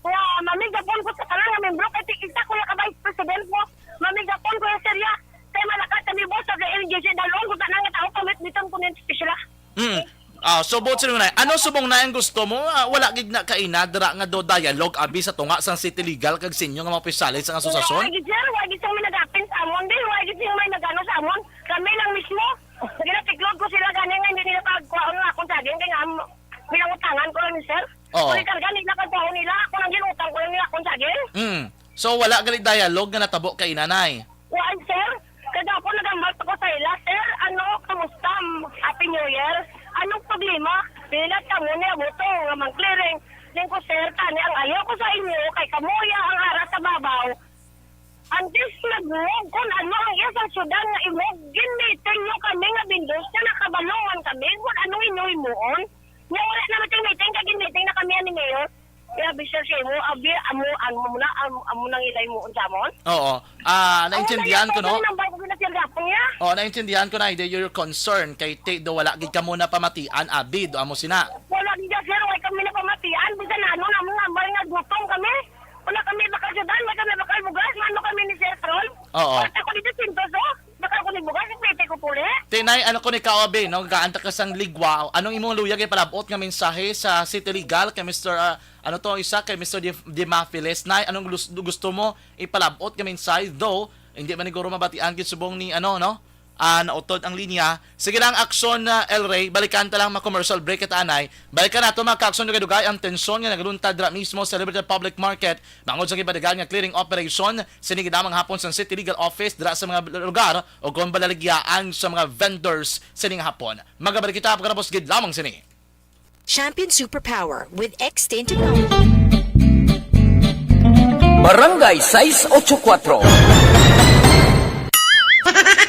nga mamigapon ko sa tanan nga membro, kay ti-, isa ko ya ka vice president mo, mamigapon ko ya, sir, ya. Kay malakat kami, boss, sa L G C, dalon ko tanan nga tao, pamit dito ang kunin sila. Mm. Ah, so, buot silingon, Nay, ano subong na ang gusto mo? Ah, wala gid na kaina dira nga do dialogue abi sa tunga sang city legal kag sa inyo nga mga opisyales sang asosasyon? Wala gid, sir. Wala gid sang minagapin sa amon, di. Wala gid sing may nagano sa amon. Kami lang mismo. Ginatiklod ko sila gani nga hindi nila pagkuhaon nga akong saging. Kaya nga, am-, bilang utangan ko lang ni sir. Oo. Kung ikarga nila, pagkuhaon nila, ako lang ginutang ko lang nila akong saging. Mm. So, wala gali dialogue nga natabo kaina, Nay? Kuan, sir, kagapon nagambal pa ko sa ila, sir, ano, kamusta? Happy New Year. Anong problema? Bilat kamo niya, buto nga mang clearing. Din ko, sir, tani ang ayaw ko sa inyo, kay kamo ya ang ara sa babaw. Antes nagmug kung ano ang iya sa syudad nga imog, gin-meeting nyo kami nga bindos nga nakabalungan kami kung anong inyo himuon. Nga wala naman ting meeting, kag gin-meeting na kami ani Mayor. Grabe siya sa imo, abi, amo, amo mo na, amo, amo nang ilay mo, unsa mo? Oo. Ah, naintindihan ko, no? Ang number ko na siya gapon niya. Oo, naintindihan ko na, Ide, your concern kay ti, do wala gid kamo na pamatian, abi, do amo sina. Wala gid, sir, wala kami na pamatian, bisan ano na mo number nga gutom kami. Wala kami bakal sa dan, wala kami bakal bugas, mano kami ni Sir Tron? Oo. Wala ko dito sintos, oh. Bakal ko ni bugas, pwede ko puli. Tinay, ano ko ni Kaobe, no? Gaanta ka sang ligwa. Anong imong luyag ipalabot nga mensahe sa City Legal kay Mister, ah, ano to, isa kay Mister Dif-, Dimafiles? Nay, anong lus-, gusto mo ipalabot nga mensahe? Though, hindi man siguro mabatian gid subong ni, ano, no? Ah, nautod ang linya. Sige lang, Action, ah, El Rey. Balikan ta lang, ma-commercial break kita, anay. Balikan nato, mga ka-action, dugay-dugay ang tensyon nga nagaluntad dira mismo sa Liberty Public Market bangod sa gibatigan nga clearing operation. Sini ginamang hapon sa City Legal Office dira sa mga lugar o kung balaligyaan sa mga vendors sini nga hapon. Magabalik kita pagkatapos gid lamang sini. Champion Superpower with X ten Technology. Barangay sais ocho kuatro.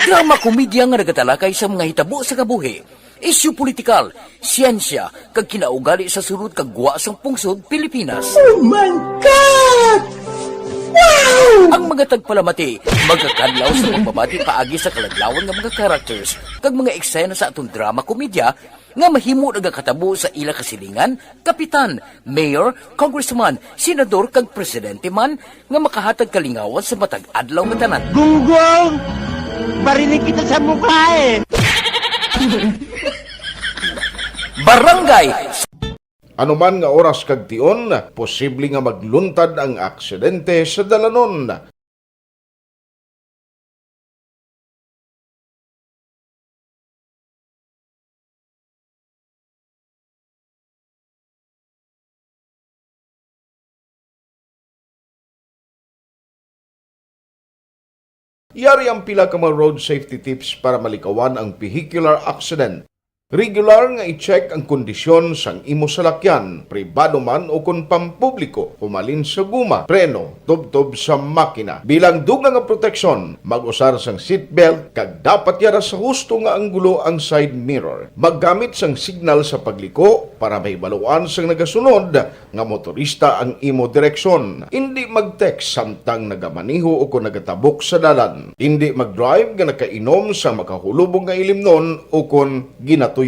Drama komedya nga nagatalakay sa mga hitabo sa kabuhi. Isyu politikal, siyensya, kag kinaugali sa sulod kag gwa sang pungsod Pilipinas. Oh my God! Wow! Ang mga tagpalamati magakadlaw sa pagbabati paagi sa kaladlawan nga mga characters kag mga eksena sa aton drama komedya nga mahimo nagakatabo sa ila kasilingan, kapitan, mayor, congressman, senador, kag presidente man nga makahatag kalingawan sa matag adlaw nga tanan. Gunggong! Barinig kita sa mukha eh! Barangay. Anuman nga oras kag tion, posible nga magluntad ang aksidente sa dalanon. Yari ang pila ka mga road safety tips para malikawan ang vehicular accident. Regular nga i-check ang kondisyon sang imo salakyan, pribado man o kon pampubliko, humalin sa guma, preno, tubtob sa makina. Bilang dugang nga proteksyon, mag-usar sang seatbelt kag dapat yara sa husto nga anggulo ang side mirror. Maggamit sang signal sa pagliko para mahibaluan sang nagasunod nga motorista ang imo direksyon. Indi mag-text samtang nagamaneho o kon nagatabok sa dalan. Indi mag-drive nga nakainom sang makahulubong nga ilimnon o kon ginatuyo.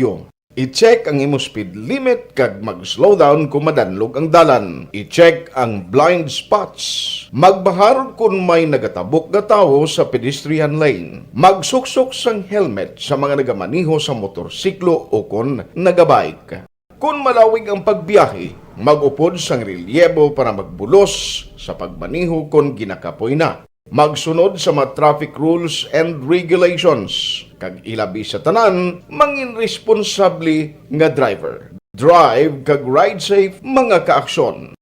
I-check ang imo speed limit kag mag-slow down kon madanlog ang dalan. I-check ang blind spots. Magbahar kon may nagatabok nga tawo sa pedestrian lane. Magsuksok sang helmet sa mga nagamaneho sa motorsiklo o kon nagabike. Kon malawig ang pagbiyahe, mag-upod sang relyebo para magbulos sa pagmaneho kon ginakapoy na. Magsunod sa mga traffic rules and regulations, kag ilabi sa tanan, mangin responsable nga driver. Drive kag ride safe, mga kaaksyon.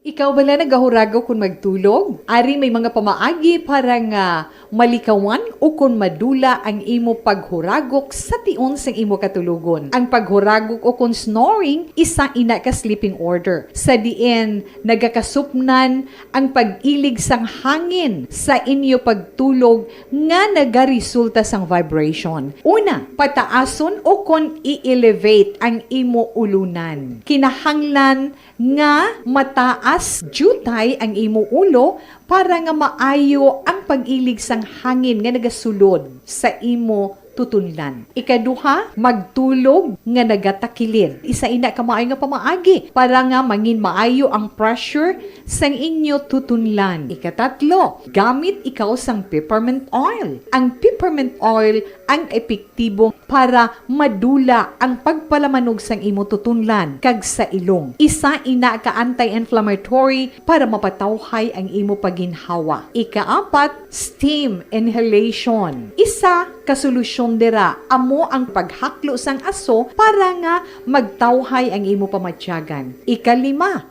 Ikaw bala nagahuragok kon magtulog? Ari may mga pamaagi para nga malikawan o kon madula ang imo paghuragok sa tion sang imo katulogon. Ang paghuragok o kon snoring, isa ina ka sleeping order, sa diin nagakasupnan ang pag-ilig sang hangin sa inyo pagtulog nga nagaresulta sang vibration. Una, pataason o kon i-elevate ang imo ulunan. Kinahanglan nga mataas diutay ang imo ulo para nga maayo ang pag-ilig sang hangin nga nagasulod sa imo tutunlan. Ikaduha, magtulog nga nagatakilid. Isa ina ka maayo nga pamaagi para nga mangin maayo ang pressure sang inyo tutunlan. Ikatatlo, gamit ikaw sang peppermint oil. Ang peppermint oil ang epektibo para madula ang pagpalamanog sang imo tutunlan kag sa ilong. Isa ina ka anti-inflammatory para mapatawhay ang imo pagginhawa. Ikaapat, steam inhalation. Isa ka solusyon dira amo ang paghaklo sang aso para nga magtawhay ang imo pamatyagan. Ikalima,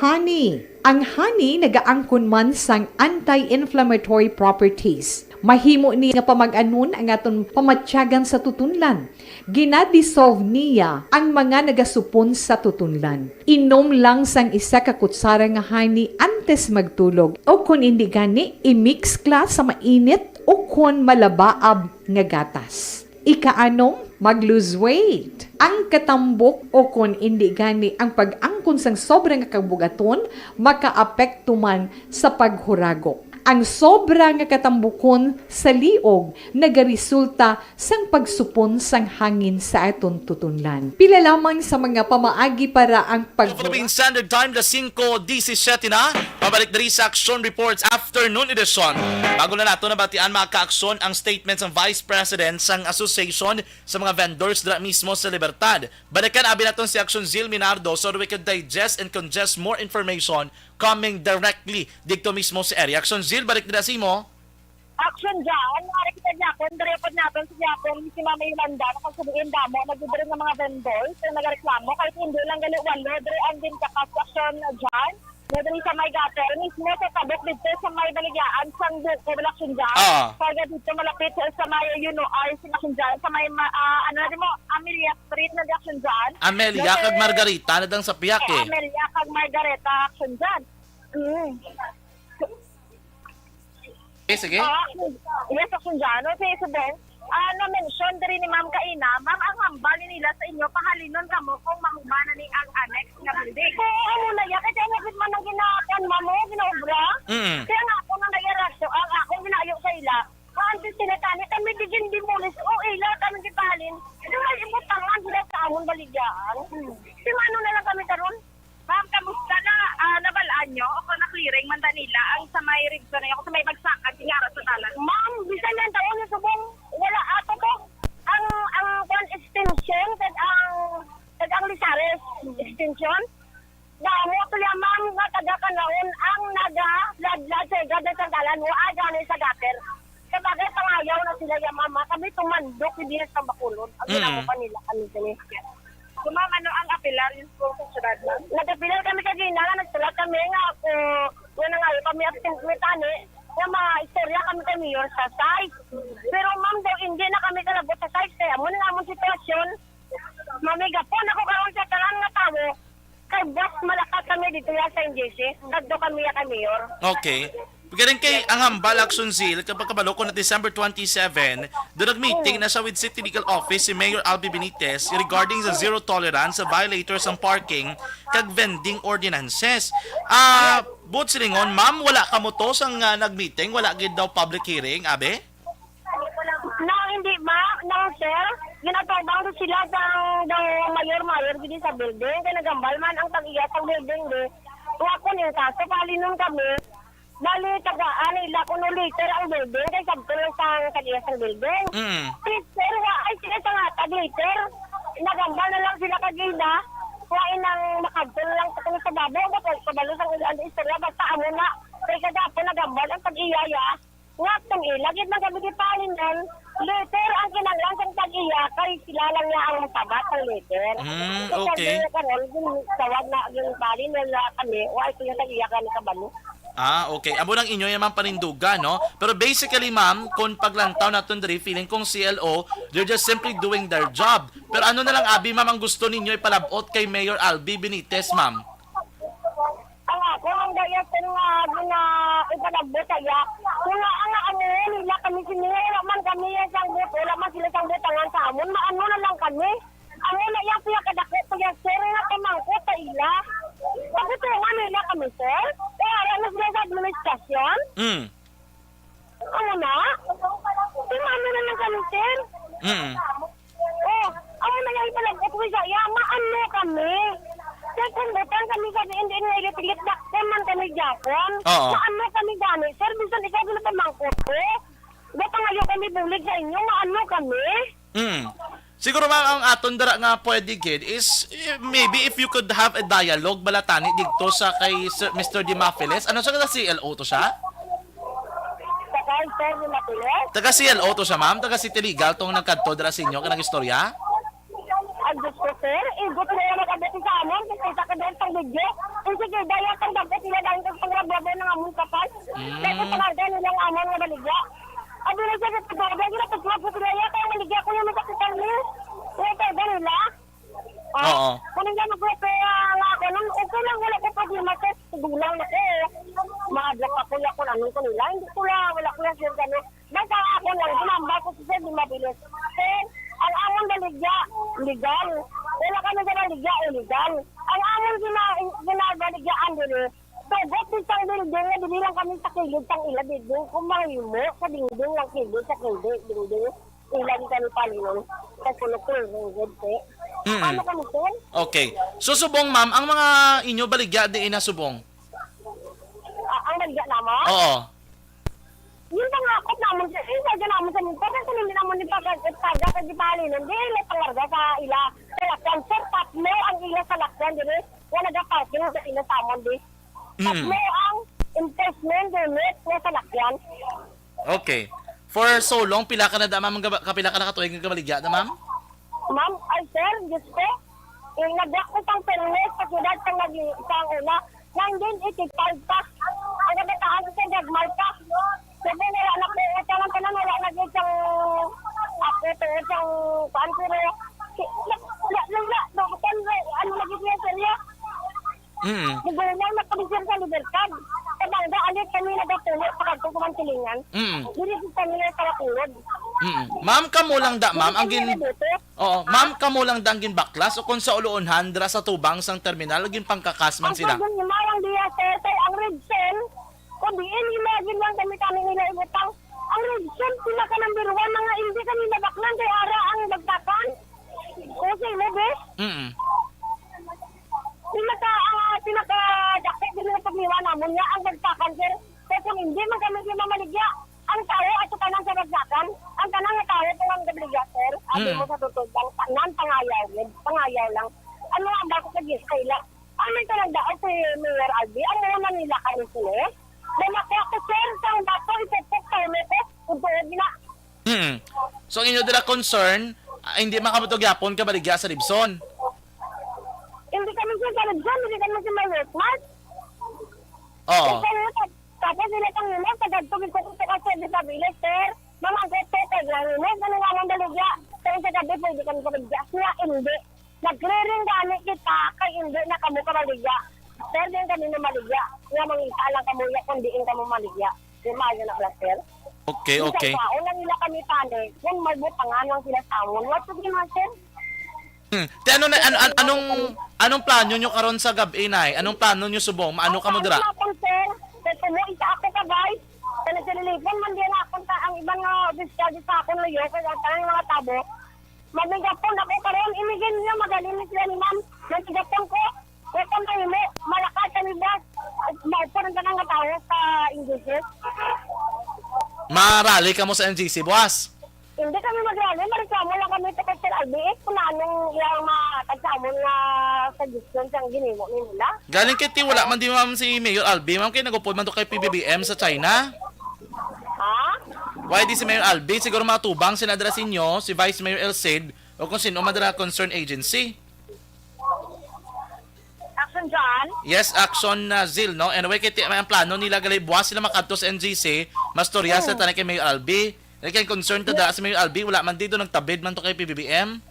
honey. Ang honey nagaangkon man sang anti-inflammatory properties. Mahimo ni nga pamag-anon ang aton pamatyagan sa tutunlan. Gina-dissolve niya ang mga nagasupon sa tutunlan. Inom lang sang isa ka kutsara nga honey antes magtulog, o kon indi gani, i-mix kla sa mainit o kon malabaab nga gatas. Ikaanom, mag-lose weight. Ang katambok o kon indi gani ang pag-angkon sang sobra nga kabug-aton makaapekto man sa paghuragok. Ang sobra nga katambukon sa liog nagaresulta sang pagsupon sang hangin sa aton tutunlan. Pila lamang sa mga pamaagi para ang pag- Philippine Standard Time, alas singko disisete na. Pabalik diri sa Aksyon Reports Afternoon Edition. Bago na nato nabatian, mga kaaksyon, ang statement sang Vice President sang Association sa mga vendors dira mismo sa Libertad. Balikan abi naton si Aksyon Zil Minardo so that we could digest and congest more information coming directly didto mismo sa area. Aksyon Zil, balik dira sa imo. Aksyon John, ari kita gyapon, diri pod naton sa gyapon si Mama Yolanda, nakasuliin damo na gid diri nga mga vendors nga nagareklamo kay hindi lang gali walo diri ang ginkakas. Aksyon John, na diri sa may gutter, mismo sa tabok didto sa may baligyaan sang Buko, Aksyon John. Ah. Kaya didto malapit sa may, you know, ay, Aksyon John, sa may ma-, ah, ano na mo, Amelia Street na, Aksyon John. Amelia kag Margarita na dang sa piyak eh. Amelia kag Margarita, Aksyon John. Mm. Sige, sige. Ah, yes, Asunjano, si Subong. Ah, na-mention diri ni Ma'am kaina, Ma'am, ang hambal ni nila sa inyo, pahalinon kamo kung mahuman na ni ang annex nga building. Oo, amo na ya. Kaya nga gid man ang ginakan, Ma'am, oh, ginaobra. Mm. Kaya nga ako nang nagaraso, ang akong ginayo sa ila. Ah, antes sila tani, kami di gin demolish. O ila, kami gipahalin. Kaya may ibutangan sila sa amon baligyaan. Hmm. Si Mano na lang kami karon. Ma'am, kamusta na, ah, nabalaan nyo o kung na-clearing man ba nila ang sa may Ribson, ay ako sa may Bagsakan, Tingara sa Talan? Ma'am, bisan lang taon na Subong, wala ato to. Ang, ang kwan, extension, kag ang, kag ang Lisares, extension. Damo to ya, ma'am, nga taga Kanaon ang naga-floodflood sa igad ng Santalan, wa gani sa gutter. Sa bagay, pangayaw na sila ya, ma'am, ha. Kami tumandok, hindi na sa Bacolod. Ang Mm. ginagawa nila kami sini. So, ma'am, ano ang apilar yung po sa syudad, ma'am? Nag-apilar kami kagina nga nagsulat kami nga kung wala nga kami absent kami tani, nga maistorya kami kay Mayor sa site. Pero, ma'am, daw hindi na kami kalabot sa site kay amo na amon sitwasyon. Mamigapon ako karon sa tanan nga tawo kay boss malakat kami dito ya sa N G C. Kadto kami ya kay Mayor. Okay. Galing kay ang hambal, Action Zeal, kapag kabalo ko na December twenty-seven, doon nag-meeting na siya with City Legal Office si Mayor Albi Benitez regarding sa zero tolerance sa violators sang parking kag vending ordinances. Ah, buot silingon, ma'am, wala kamo to sang, ah, nag-meeting, wala gid daw public hearing, abi? No, hindi, ma. No, sir. Ginatubang to sila sang daw mayor-mayor gid sa building. Kay nagambal man ang tag-iya sang building, di. Wa ko ning kaso, palinon kami. Bali, tagaan nila kuno later ang building, kay sabto lang sang tag-iya sang building. Mm. Si sir, wa ay sila sa nga tag later. Nagambal na lang sila kagina. Wa inang makadto na lang sa kuno sa babo, ba, pabalo sang ilang istorya, basta amo na. Kay kagapon nagambal ang tag-iya, ya. Nga kung ila gid man kami gipalinon, later ang kinahanglan sang tag-iya kay sila lang niya ang sabat sang later. Mm, Kay okay. kami karon, gin-, tawag na, ginpalinon na kami, wa ay kuya tag-iya kami kabalo. Ah, okay. Amo nang inyo yung mga panindugan, no? Pero basically, ma'am, kung paglantaw naton diri, feeling kong C L O, they're just simply doing their job. Pero ano na lang, abi, ma'am, ang gusto ninyo ipalabot kay Mayor Albi Benitez, ma'am? Ang ako, ang dayas nga gina-, ipanagbo sa iya. Kung nga, ang amo nila kami sini, wala man kami sang buto, wala man sila sang butangan sa amon, maano na lang kami. Amo na yang pinakadako ko yang sir nga pamangkot sa ila. Pabutungan nila kami, sir. Kaya wala na sila sa administrasyon. Mm. Amo na? Tumano na lang kami, sir. Mm. Oh, amo na yang ipalagot ko sa iya, maano kami? Sir, kung butang kami sa diin-diin nga ilit-ilit, dakpon man kami gyapon. Oo. Maano kami gani, sir? Bisan ikaw sila pamangkot ko. Dapat ngayon kami bulig sa inyo, maano kami? Mm. Siguro, ma'am, ang aton dara nga pwede gid is, eh, maybe if you could have a dialogue bala tani didto sa kay Sir, Mister Dimafiles. Ano sa C L O to siya? Sa kay Sir Dimafiles? Taga C L O to siya, ma'am? Taga City Legal tong nagkadto dira sa inyo kanang istorya? Ay, Diyos ko, sir. Igot na yung nag-abot sa amon. Kasi sa kadal pang video. Ang sige, daya kang dapat nila dahil sa panglabaw ng amon kapal. Mm. Dahil sa pangarga nilang amon nga baligya. Abi na siya sa pagkakabay, ginapos mo po sila, ya, kaya maligya ko yung masakit ang liw. Kaya kaya nila. Ah, Oo. Kung hindi mo po, kaya nga ako, nung okay lang, wala ko problema, sir. Gulang na ko. Mga black ako, ya, kung anong ko nila. Hindi ko lang, wala ko lang, sir, gano'n. Basta ako lang, ginambal ko si sir, di mabilis. Sir, ang amon baligya, legal. Wala kami sa baligya, illegal. Ang amon gina-, ginabaligyaan diri, tugot di sang building nga dili lang kami sa kilid sang ila building. Kung mahimo, sa dingding lang kilid, sa kilid, dingding. Ila di kami palinon. Sa kulukul, ringgit, eh. Mm. Paano kami, sir? Okay. So, subong, ma'am, ang mga inyo baligya diin na subong? Ah, ang baligya namon? Oo. Yun pa nga, akot namon, sir. Yung baligya namon sa minsan, kasi hindi namon ipag-, ipaga sa gipalinon. Di, ila pangarga sa ila. Sa lakyan, sir, tatlo ang ila sa lakyan, dili. Wala nag-parking sa ila sa amon, di. Mm. Tatlo ang enforcement unit nga sa lakyan. Okay. For so long, pila ka na da, ma'am, gaba-, kapila ka na katuig nga gabaligya da, ma'am? Ma'am, ay, sir, Diyos ko. Eh, nagwa ko pang permit sa siyudad sa nag-, sa una. Nineteen eighty-five pa. Ang kabataan ko, sir, gagmay pa. Sabi nila, anak ko, ito lang tanan, wala na dyan siyang, ako, ito, siyang, kuan, pero, si-, wala, wala, wala, ano lagi siya, sir, ya? Mm. Nagulang na kami, sir, sa Libertad. Sa Daan kami nagatulo sa kadto sa Mantilingan. Mm. Dili gid kami nagpalapulod. Mm. Ma'am, kamo lang da, ma'am, ang gin-, Dili kami nagluto. Oo, ma'am, kamo lang da ang ginbaklas o kung sa uloonhan dira sa tubang sang terminal, ginpangkakas man Ang sila? Pagdungimaw lang diya, sir, kay ang Red Cell, kung diin, imagine lang kami kami nila ibutang. Ang Red Cell, sila ka number one, mga hindi kami nabaklan kay ara ang bagtakan. Kung sa imo, be? Mm. Pinaka, ah, pinaka dakit din ang pagniwa namon nga ang bagsakan, sir. Kaya kung hindi man kami di mamaligya, ang tawo ato tanan sa bagsakan, ang tanan nga tawo kung ang gabaligya, sir, abi Mm. mo sa tutod lang, tanan pangayaw, gid, pangayaw lang. Ano ang bako sa gis kaila? Ano yung tanan daan si Mayor Albi? Ang mga Manila kami sila, eh. Dala ko ako, sir, sa ang bato, ipupok sa ulo ko, kung tuod na. Mm. So, ang inyo dira concern, ah, hindi man kamo to gyapon kabaligya sa Ribson? Hindi kami sa Ribson, hindi kami sa Mayor Smart. Oo. Tapos, tapos sila pang imo, sa gadto, gid ko sa sa Disabilis, sir. Mga gadto, kay lang imo, ano nga mong baligya? Kaya sa gabi, pwede kami sa Ribson. Siya, hindi. Nag-clearing gani kita, kay hindi na kamo kabaligya. Sir, di kami na maligya. Nga mangita lang kamo ya, kung diin kamo maligya. Di maayo na pala, sir. Okay, Bisag okay. Kwaon lang nila kami tani, kung may butangan lang sila sa amon. What to be, sir? Hmm. Te, ano na, ano, an-, anong, anong plano nyo karon sa gab-i, Nay? Anong plano nyo subong? Maano kamo dira? Ang plano, sir, kay kumuha sa ako ka, guys. Kay nagsililipon man din ako sa ang iban nga opisyal di sa akon luyo, kay ang tanang mga tabo. Magigapon ako karon, imigin niya, magaling na sila ni ma'am. Magigapon ko. Kung kung mahimo, malakat kami, boss. Maupo ang tanang nga tawo sa N G C. Marally kamo sa N G C, boss? Hindi kami mag-rally, mareklamo lang kami sa Mister Albi, eh, kung anong iyang matagsamon nga suggestion sa ginimo ni nila. Galing kay ti, wala man di, ma'am, si Mayor Albi, ma'am, kay nagupod man to kay P B B M sa China. Ha? Why di si Mayor Albi? Siguro matubang sila dira sa inyo, si Vice Mayor El Cid, o kung sino man dira concerned agency. Action dyan? Yes, Action, uh, Zil, no? Anyway, kay ti, may ang plano nila, gali, buwas sila makadto sa N G C, mastorya sa Hmm. tanay kay Mayor Albi. Kay concern ta da si Mayor Albi, wala man dito, nagtabid man to kay P B B M.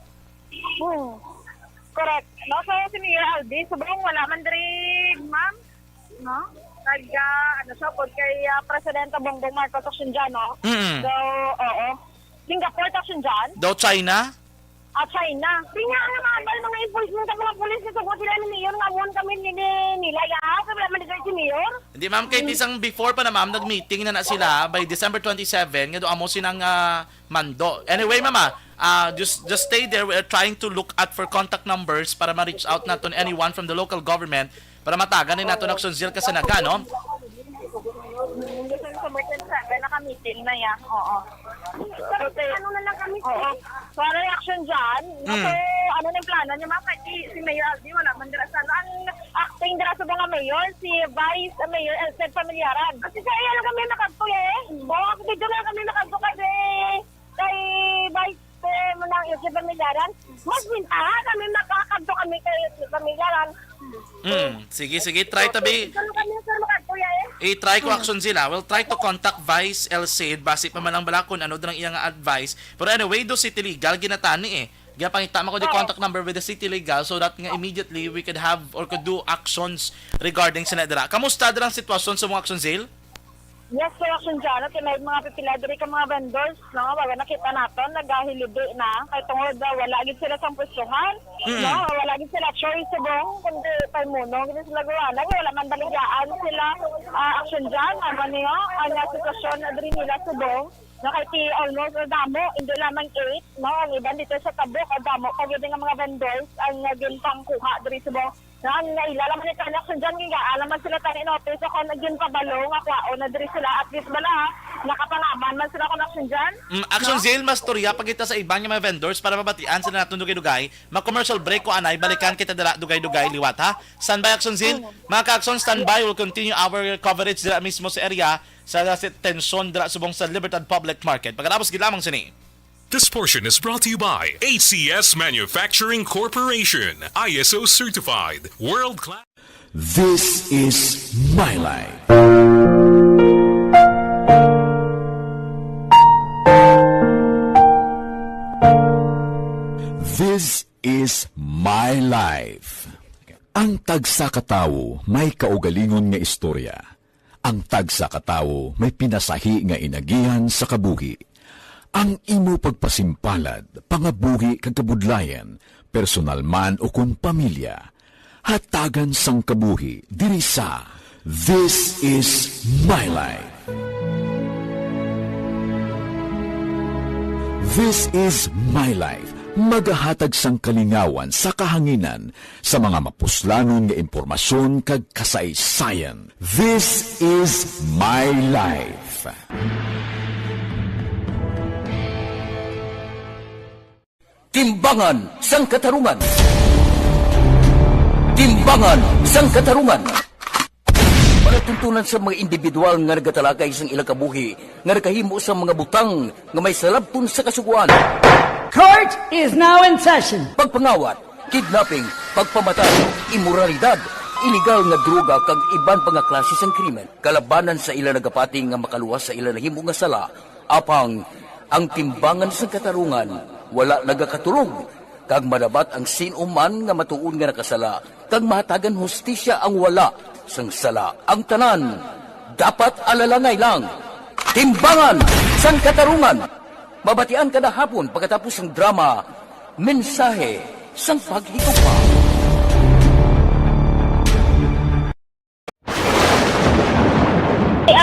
Hmm. Correct. No, so si Mayor Albi, sobrang wala man diri, ma'am. No? Nag, ah, ano siya, pod kay, ah, Presidente Bongbong Marcos Action dyan, no? Mm. So, oo. Singapore ta siya dyan? Daw China? Ah, China. Di nga, ano, mga, mga enforcement sa mga pulis, nasugot sila ni Mayor, nga amuon kami ni, ni, nila, ya, sa wala man dito si Mayor. Hindi, ma'am, kay Mm. tisang before pa na, ma'am, nag-meeting na na sila by December twenty-seven, nga do amo sinang, ah, mando. Anyway, ma'am, ah, ah, just, just stay there. We're trying to look at for contact numbers para ma-reach out naton anyone from the local government para matagan ni naton Action Zil Kasanaga, no? Sa Merchant Seven, naka-meeting na yan. Oo. So, te-, ano na lang kami, oo. So, ano yung action dyan? Mm. So, ano na yung plano niyo, ma'am? Kasi si Mayor Albi, wala man dira sa, ano, ang acting dira sa mga mayor, si Vice Mayor Elsen Familiaran. Kasi sa iya lang kami nakagto, eh. Oo, kasi dito lang kami nakagto kasi kay Vice, eh, mo ng Elsen Familiaran. Mas mintaha kami makakagto kami kay Elsen Familiaran. Mm. Sige, sige. Try tabi. Dito lang kami, sir, makagto, eh. I-try ko, Action Zil, ah. We'll try to contact Vice El Cid. Basi pa man lang bala kung ano din ang iyang advice. Pero anyway, do City Legal, ginatani, eh. Gapangita man ko di Oo. contact number with the City Legal so that nga immediately we could have or could do actions regarding sa dira. Kamusta dira ang sitwasyon sa mga, Action Zil? Yes, sir, Action Zil. Kay may mga pipila diri ka mga vendors, no? Wala nakita naton, nagahilidi na. Kay tungod na wala gid sila sa pwestuhan, Mm. no? Wala gid sila choice subong, kundi pay muno gid sila gawa na. Wala man baligyaan sila, ah, Action Zil. Ano niyo? Ang, ah, sitwasyon na diri nila subong. No, kay ti almost, ah, damo, hindi lamang eight, no? Ang iban dito sa Tabuk, ang damo pa gid nga mga vendors ang, ah, ginpangkuha diri subong. Na ang naila lamang ni Action Zil, nga alam man sila tani notice, so kung ginpabalo nga kwaon na diri sila, at least bala, nakapangaman man sila kung Action Zil. Mm, Action No? Zil, mas storya pa kita sa iban nga mga vendors para mabatian sila naton dugay-dugay. Ma-commercial break ko anay, balikan kita dira dugay-dugay liwat, ha? Standby, Action Zil. Mm. Mga ka-Action, standby. We'll continue our coverage dira mismo sa area sa, sa tensyon dira subong sa Libertad Public Market. Pagkatapos gid lamang sini. This portion is brought to you by A C S Manufacturing Corporation, I S O certified, world class. This is My Life. This is My Life. Ang tagsa ka tawo may kaugalingon nga istorya. Ang tagsa ka tawo may pinasahi nga inagihan sa kabuhi. Ang imo pagpasimpalad, pangabuhi kag kabudlayan, personal man ukon pamilya, hatagan sang kabuhi diri sa This Is My Life. This Is My Life, magahatag sang kalingawan sa kahanginan sa mga mapuslanon nga impormasyon kag kasaysayan. This Is My Life. Timbangan sang Katarungan. Timbangan sang Katarungan. Palatuntunan sa mga individual nga nagatalakay sang ilang kabuhi nga nakahimo sa mga butang nga may salabton sa kasugoan. Court is now in session. Pagpangawat, kidnapping, pagpamatay, imoralidad, iligal nga droga kag iban pa nga klase sang krimen kalabanan sa ila nagapati nga makaluwas sa ila nahimo nga sala. Apang ang timbangan sang katarungan wala nagakatulog, kag madapat ang sin-o man nga matuod nga nakasala kag mahatagan hustisya ang wala sang sala. Ang tanan dapat alalangay lang. Timbangan sang Katarungan. Mabatian kada hapon pagkatapos sang drama, Mensahe sang Paghigugma.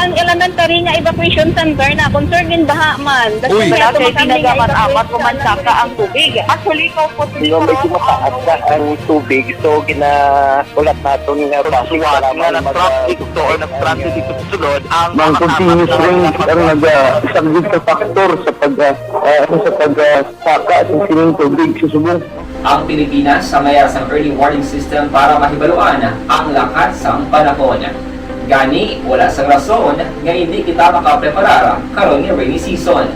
Ang elementary nga evacuation center na concern gin baha man. Uy! Wala kay ginagamit-amat o mansaka ang tubig. Actually, ikaw po, Hindi ko medyo mataas na ang tubig. So, ginahulat naton nga base Pagsuwat para nga mag- nag-traffic to or nag-transit dito sa sulod ang Ang mga continuous kasama rain ang naga-, isang big factor sa pag, ah, ah, sa pag, ah, saka sa sining tubig sa subong. Ang Pilipinas sa mayar sang early warning system para mahibaluan ang lakat sang panahon. Gani, wala sang rason nga indi kita makapreparar karon nga rainy season.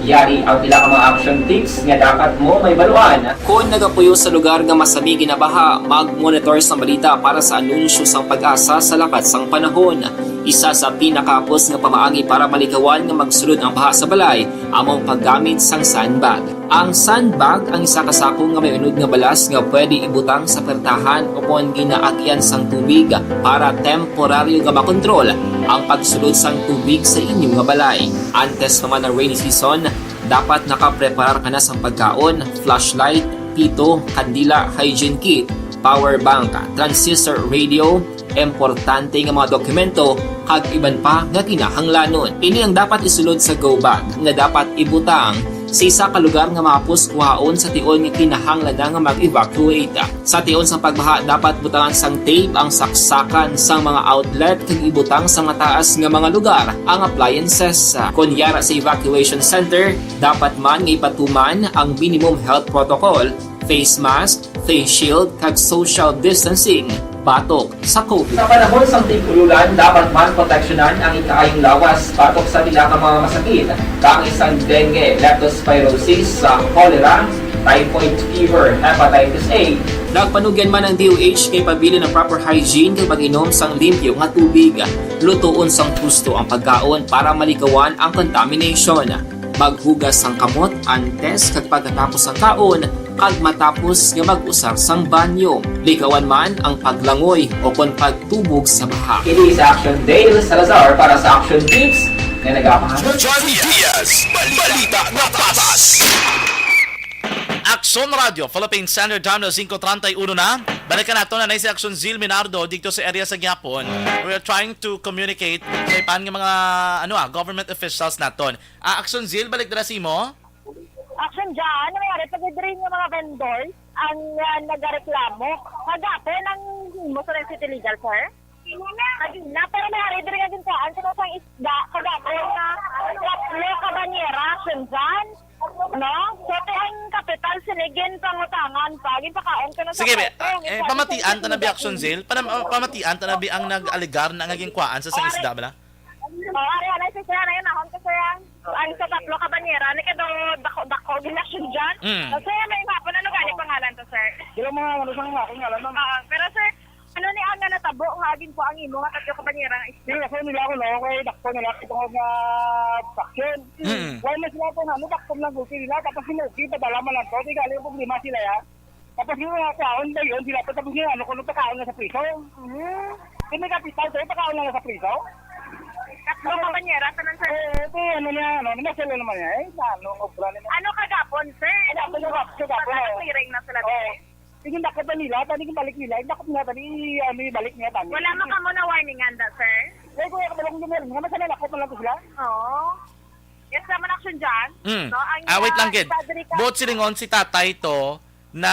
Yari ang pila ka mga action tips nga dapat mo mahibaluan. Kon nagapuyo sa lugar nga masami ginabaha, mag-monitor sang balita para sa anunsyo sang PAGASA sa lakat sang panahon. Isa sa pinakahapos nga pamaagi para malikawan nga magsulod ang baha sa balay amo ang paggamit sang sandbag. Ang sandbag ang isa ka sako nga may unod nga balas nga pwede ibutang sa pertahan ukon ginaagian sang tubig para temporaryo nga makontrol ang pagsulod sang tubig sa inyo nga balay. Antes pa man ang rainy season, dapat nakapreparar ka na sang pagkaon, flashlight, pito, kandila, hygiene kit, power bank, transistor radio, importante nga mga dokumento, kag iban pa nga kinahanglanon. Ini ang dapat isulod sa go bag nga dapat ibutang sa isa ka lugar nga mahapos kuhaon sa tion nga kinahanglan na nga mag-evacuate. Sa tion sang pagbaha, dapat butangan sang tape ang saksakan sang mga outlet kag ibutang sa mataas nga mga lugar ang appliances. Kon yara sa evacuation center, dapat man nga ipatuman ang minimum health protocol, face mask, face shield, kag social distancing batok sa COVID. Sa panahon sang tig-ululan, dapat man proteksyonan ang ikaayong lawas batok sa pila ka mga masakit, kaangay sang dengue, leptospirosis, sa cholera, typhoid fever, hepatitis A. Nagpanugyan man ang D O H kay pabilin ang proper hygiene kag pag-inom sang limpyo nga tubig. Lutoon sang husto ang pagkaon para malikawan ang contamination. Maghugas sang kamot antes kag pagkatapos sang kaon kag matapos nga mag-usar sang banyo. Likawan man ang paglangoy ukon pagtubog sa baha. Ini si Action Dale Salazar para sa Action Tips nga nagapahatag. John Diaz, balita nga patas. Aksyon Radio, Philippine Standard Time na singko treinta y uno na. Balikan nato na, na si Aksyon Zil Minardo dito sa area sa Gyapon. We are trying to communicate sa ipan nga mga, ano, ah, government officials naton. Ah, Aksyon Zil, balik dira sa imo. Action dyan, may ari pag diri nga mga vendors ang, ah, nagareklamo. Kagapon ang himo sa City Legal, sir? Kagina, pero may ari diri nga ginkuhaan sa isang isda, kagapon nga tatlo ka banyera, action dyan. No? So, ti ang kapital, sinigin pangutangan pa, ginpakaon ka na sa Sige, be, kwarto, ah, eh, ginkuhaan pamatian sa ta na, be, isda. Action Zil. Panam-, ah, pamatian ta na, be, ang nag-alegar na nga ginkuhaan sa isang isda, bala? Oh, ari, ari, si sir, ari, nahon ko, sir, ang, ang sa tatlo ka banyera, ni kado dako-dako, ginasyon dyan. Mm. So, sir, may mapon, ano gani pangalan to, sir? Sila mga, ano, sa mga akong ngalan, ma'am. Ah, pero, sir, ano ni ang nga natabo nga agin po ang imo nga tatlo ka banyera nga isda? Sila, sir, nila ako, no, kay dakto nila, kay tungod nga sakyan. Mm. Wala na sila po, ano, dakto lang gulpi nila, tapos sinuki, padala man lang to, di gali ang problema sila, ya. Tapos yung mga kaon ba yun? Sila pa tapos yung ano, kung pagkaon nga sa priso. Hmm. Kung may kapital sa'yo, pagkaon nga sa priso? Katlo ka banyera, tanan, sir? Eh, ito, ano niya, ano, nasa sila naman niya. Eh, na, ano, ang obra nila. Ano kagapon, sir? Kagapon, kagapon, kagapon, Para oo. Clearing na sila, Oo. sir. Sige, dakot na nila, tani kung balik nila, dakot nila, tani, ano, ibalik niya, tani. Wala man kamo na warningan da, sir? Eh, kuya, kabalong din, nga, masama, dakot na lang to sila. Oo. Yes, naman action dyan. Mm. No, ang Ah, wait lang, gid. Padre ka- Buot silingon si tatay to na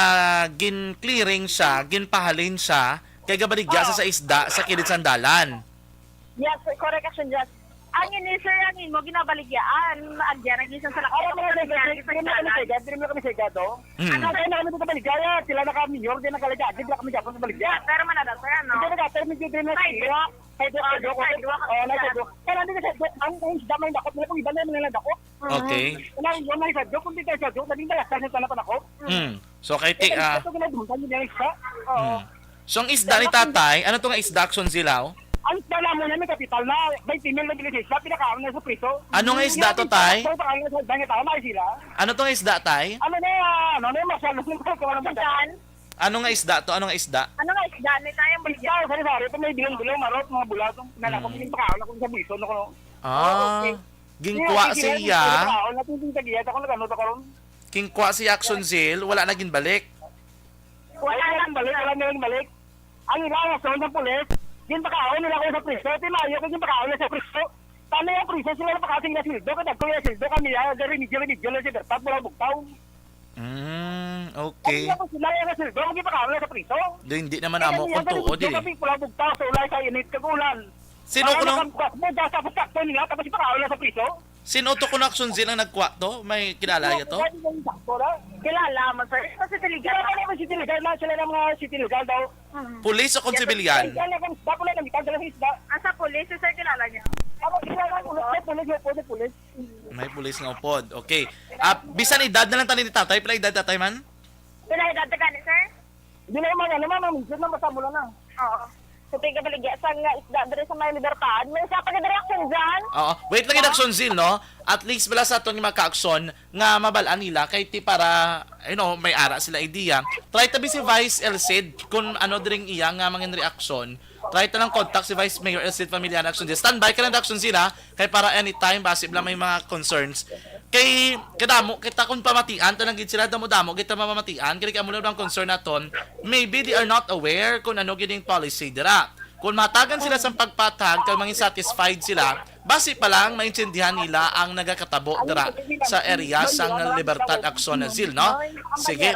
gin-clearing siya, ginpahalin siya, kay gabaligya sa, Oo. sa isda sa kilid sang dalan. Yes, correct, action dyan. Ang ini, sir, ang imo, ginabaligyaan. Agyan, ang isang salak- Alam mo, sir, sir, sir, sir, sir, sir, sir, sir, sir, Mm. Ano, sir, namin ito kabaligaya? Sila na kami, York, din nagkalaga. Agad lang kami dyan sa baligya. Pero man na, sir, ano? Hindi, nag-ater, medyo din na Sidewalk. Sidewalk, Oh, sidewalk. Sidewalk. Oh, na sidewalk. Kaya nandito sa sidewalk, ang, ang isda may dakot nila, kung iba na yung mga dakot. Okay. Wala, wala yung sidewalk, kung di tayo sidewalk, naging balastan yung tanap ako. Mm. So, kay ti-, Kaya ah, ito, ginagumpan nila yung isda. Oo. Mm. So, ang isda ni tatay, ano to nga isda, Action Zil, aw? Ang isda naman yan, may kapital na, twenty mil na bilis isda, pinakaon na sa priso. Ano nga isda to, tay? Yung pinakaon na sa isda, nga tao, may sila. Ano to nga isda, tay? Ano na, ano na, masyado na, Action Zil. Ano nga isda to? Ano nga isda? Ano nga isda? Ni tayong Isda, sari-sari, pag may bilong-bilong, marot, mga bulat, na lang, Mm. kung pinakaon ako sa buwison, ako, no? Ah, Okay. Gingkuha Hindi, sige, siya. Hindi, ako, natin yung tagiya, ako nag-ano to karon. Gingkuha si Action Zil, wala na ginbalik. Wala Wala na lang balik, wala na lang balik. Ang ilang aso sa pulis, ginpakaon nila ko sa priso. Timayo ko ginpakaon na sa priso. Tama yung priso, sila napakaon sa sildo. Katag ko yung sildo, kami, ah, remedyo, remedyo lang sa Bertat, wala bugtaw. Mm, Ang okay. ilang sila yung sildo, ginpakaon na sa priso. Do, hindi naman Kaya amo niya, kung tuod, remedyo, eh. Kami, wala bugtaw, sa ulay, sa init, kag ulan. Sino Para kuno? Makampas mo, basta, basta, nila, tapos ipakaon na sa priso. Sino to kuno, Action Zil, ang nagkuha to? May kilala niya to? Kilala mo, sir? Ito si City Legal. Kilala naman si City Legal, na sila ng mga City Legal daw. Mm. Pulis o Yes, sir. Civilian? Kilala ko, dapat lang namitan sila sa isda. Ah, sa pulis, sir, kilala niya. Ako, kilala ko, may pulis, may pulis, may pulis. May pulis nga upod. Okay. Ah, bisan edad na lang tani ni tatay. Pila edad tatay man? Pila edad ta gani, sir? Hindi na yung mga, ano, ma'am, minsan na, basta mula na. Oo. Sa tigabaligya sa nga isda diri sa may Libertad. May isa pa gid reaction dyan. Oo. Wait lang, Ha? Action Zil, no? At least bala sa aton nga mga ka-action nga mabal-an nila kay ti para, you know, may ara sila idea. Try tabi si Vice Elcid kung ano dring iya nga mga reaction. Try ta lang contact si Vice Mayor Elcid Familiar, Action Zil. Standby ka lang, Action Zil, ha? Kay para anytime, basi bala may mga concerns. Kay kadamo kita kung pamatian, ta lang gid sila damo-damo kita mamamatian, kay amo lang ang concern naton. Maybe they are not aware kung ano gid ang policy dira. Kung matagan sila sa pagpatag kag mangin satisfied sila, basi pa lang maintindihan nila ang nagakatabo dira sa area sang Libertad, Action Zil, no? Sige.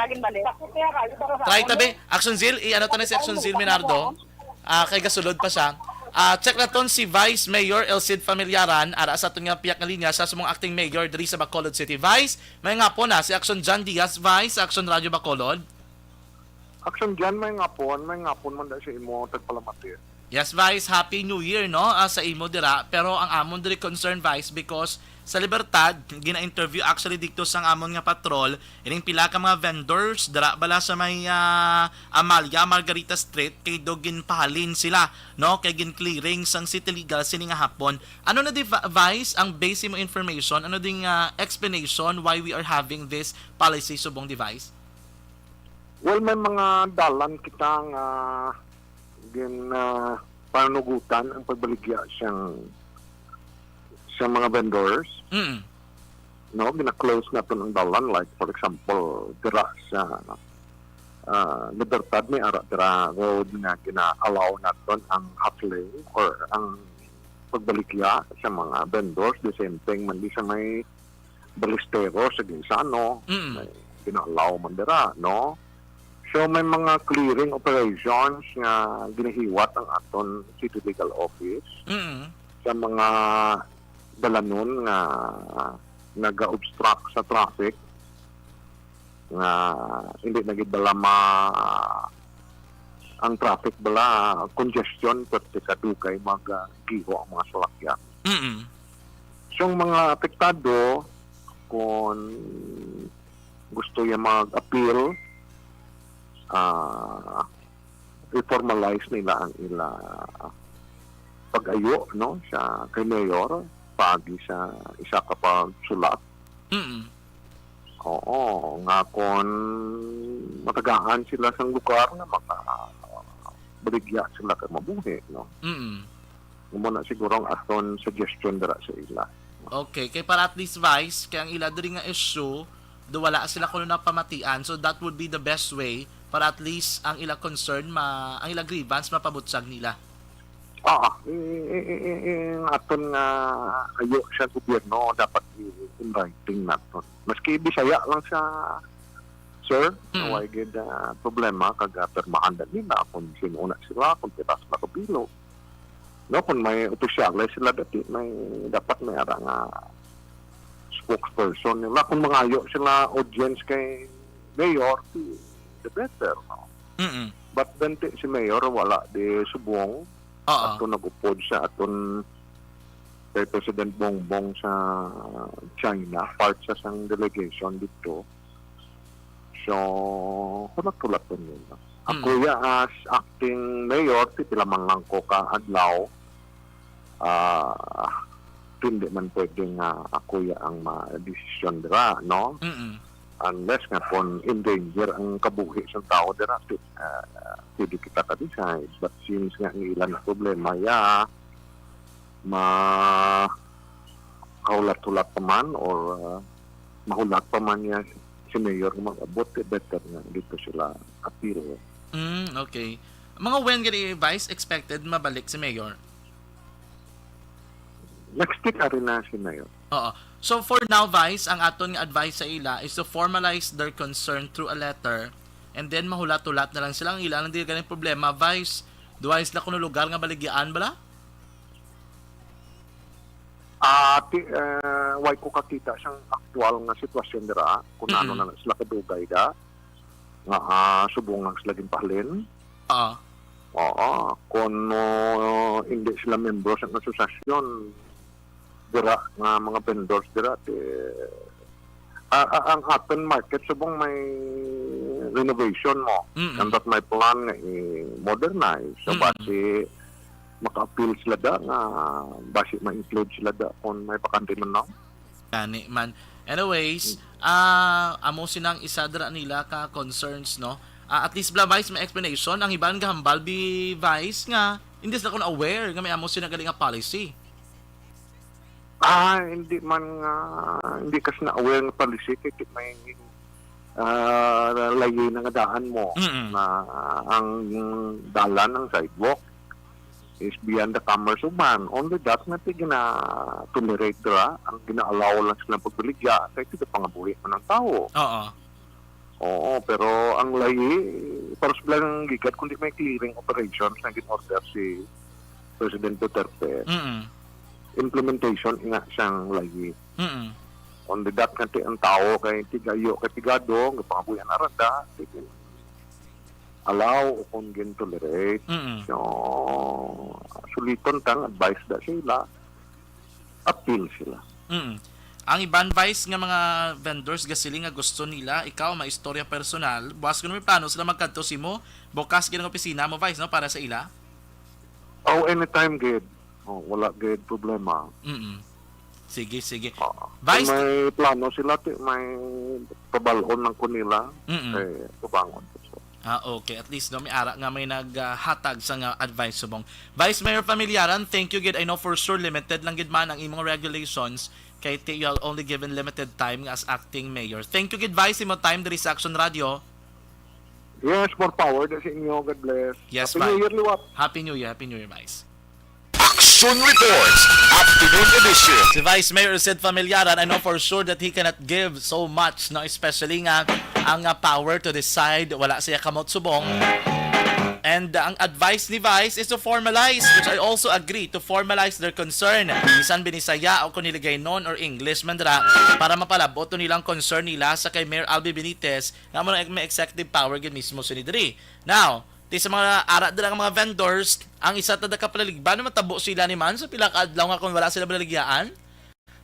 Try tabi, Action Zil, i-ano ta na si Action Zil Minardo. Ah, kay gasulod pa siya. Ah, check naton si Vice Mayor Elcid Familiaran, ara sa aton nga piyak nga linya sa sumong acting mayor diri sa Bacolod City. Vice, may nga po na si Action John Diaz, Vice, Action Radio Bacolod. Action John, may nga po, may nga po man da sa imo, tagpalamati. Yes, Vice, Happy New Year, no? Ah, sa imo dira, pero ang amon diri concern, Vice, because sa Libertad, gina-interview actually dito sang amon nga patrol, ining pila ka mga vendors dira bala sa may, ah, Amalia Margarita Street, kay do ginpahalin sila, no? Kay gin-clearing sang City Legal sini nga hapon. Ano na device ang base mo information? Ano ding, ah, explanation why we are having this policy subong device? Well, may mga dalan kita nga gin, ah, panugutan ang pagbaligya siyang sa mga vendors. Mm. No, gina-close naton ang dalan, like, for example, dira sa, ah, Libertad, may ara dira road nga gina-allow naton ang hustling or ang pagbaligya sa mga vendors. The same thing man di sa may Balesteros sa Gaisano, Mm. may gina-allow man dira, no? So, may mga clearing operations nga ginahiwat ang aton City Legal Office Mm. sa mga dalanon nga naga-obstruct sa traffic, nga hindi na gid bala ma-, ang traffic bala, congestion, pwerte kadugay mag, ah, giho ang mga salakyan. Mm. So, ang mga apektado, kung gusto niya mag-appeal, ah, i-formalize nila ang ila pag-ayo, no, sa kay Mayor paagi sa isa ka pagsulat. Mm. Oo, nga kon matagaan sila sang lugar nga makabaligya sila kag mabuhi, no? Mm. Amo na siguro ang aton suggestion dira sa ila. Okay, kay para at least, Vice, kay ang ila diri nga issue, do wala sila kuno napamatian, so that would be the best way para at least ang ila concern, ma ang ila grievance mapabutyag nila. Oo, i-, i-, i-, i-, ang aton nga ayo sa gobyerno dapat i-, in writing naton. Maski Bisaya lang siya, sir, Mm. way gid, ah, problema kag, ah, pirmahan na nila kung sino na sila, kung pila sila kabilo. No, kung may opisyales sila dati, may, dapat may ara nga spokesperson nila. Kung mangayo sila audience kay mayor, di, the better, no? Mm-mm. But then ti-, si mayor wala di subong. Oo. Ato nag-upod sa aton kay President Bongbong sa China, part sa sang delegation dito. So, hulat-hulaton nila. Ako Mm. ya as acting mayor, ti pila man lang ko ka adlaw, ah, hindi man pwede nga ako ya ang ma-desisyon dira, no? Mm-mm. Unless nga kung in danger ang kabuhi sa tao dira, ti-, ah, pwede kita ka-decide. But since nga ang ilang problema, ya, ma-, kahulat-hulat pa man or, ah, mahulat pa man niya si Mayor nga mag-abot, eh, better nga dito sila appeal. Mm, okay. Mga when gani, Vice, expected mabalik si Mayor? Next week, ari na si Mayor. Oo. So, for now, Vice, ang aton nga advice sa ila is to formalize their concern through a letter and then mahulat-hulat na lang sila. Ang ila lang di ganing problema, Vice, duha sila kuno lugar nga baligyaan bala? Ah, ti-, eh, way ko kakita sang aktual nga sitwasyon dira, kung ano Mm-mm. na sila kadugay da, nga, ah, subong lang sila ginpahalin. Ah. Oo, kung, uh, hindi sila membro sa asosasyon, dira nga mga vendors dira, ti, ah, ah, ang aton market subong may renovation mo. Mm-mm. And that may plan nga i-modernize. So, Mm-mm. basi maka-appeal sila da nga basi ma-include sila da kung may bakante man, no? Gani man. Anyways, Mm. ah, amo sina ang isa dira nila ka concerns, no? Ah, at least bala, Vice, may explanation. Ang iban gahambal bi, Vice, nga hindi sila kun aware nga may amo sina gali nga policy. Ah, hindi man nga, hindi ka sina aware nga policy kay ti may, ah, layi na nga daan mo Mm-mm. na ang dalan, ang sidewalk is beyond the commerce of man. Only that nga ti gina-tolerate ra, ang gina-allow lang sila pagbaligya kay ti pangabuhi man ang tawo. Oo. Oo, pero ang layi, paros lang gikat kundi may clearing operations na gin-order si President Duterte. Mm-mm. Implementation nga siyang layi. Mm-mm. On the dot nga ti ang tawo kay tigayo, kay tigado, nga pangabuhian aranda, sige. Allow o kung gin-tolerate. Mm-mm. So, suliton tang advice da sila, appeal sila. Mm. Ang iban, Vice, nga mga vendors gasiling nga gusto nila ikaw maistorya personal, buas kuno may plano sila magkadto sa imo, bukas gid ang opisina mo, Vice, no, para sa ila? Oh, anytime gid. Oh, wala gid problema. Mm-mm. Sige, sige. Oo. Vice, kung may plano sila, ti, may pabal-on lang ko nila. Mm-mm. Eh, tubangon ko. Ah, okay. At least, no, may ara nga may naghatag sa nga advice subong. Vice Mayor Familiaran, thank you gid. I know for sure limited lang gid man ang imong regulations kay ti, you are only given limited time nga as acting mayor. Thank you gid, Vice, imo time diri sa Action Radio. Yes, more power da sa inyo. God bless. Yes, Happy New Vice. Year, liwat. Happy New Year, Happy New Year, Vice. Action Reports, Afternoon Edition. Si Vice Mayor Sid Familiaran, I know for sure that he cannot give so much, no? Especially nga ang, ah, power to decide, wala siya kamot subong. And, uh, ang advice ni Vice is to formalize, which I also agree, to formalize their concern. Bisan Binisaya o kung Hiligaynon or English man dira, para mapalab-ot to nilang concern nila sa kay Mayor Albee Benitez, nga amo na may executive power gid mismo sini diri. Now, ti sa mga ara dira nga mga vendors, ang isa ta da ka palaligban, matabo sila ni man sa pila ka adlaw nga kung wala sila balaligyahan.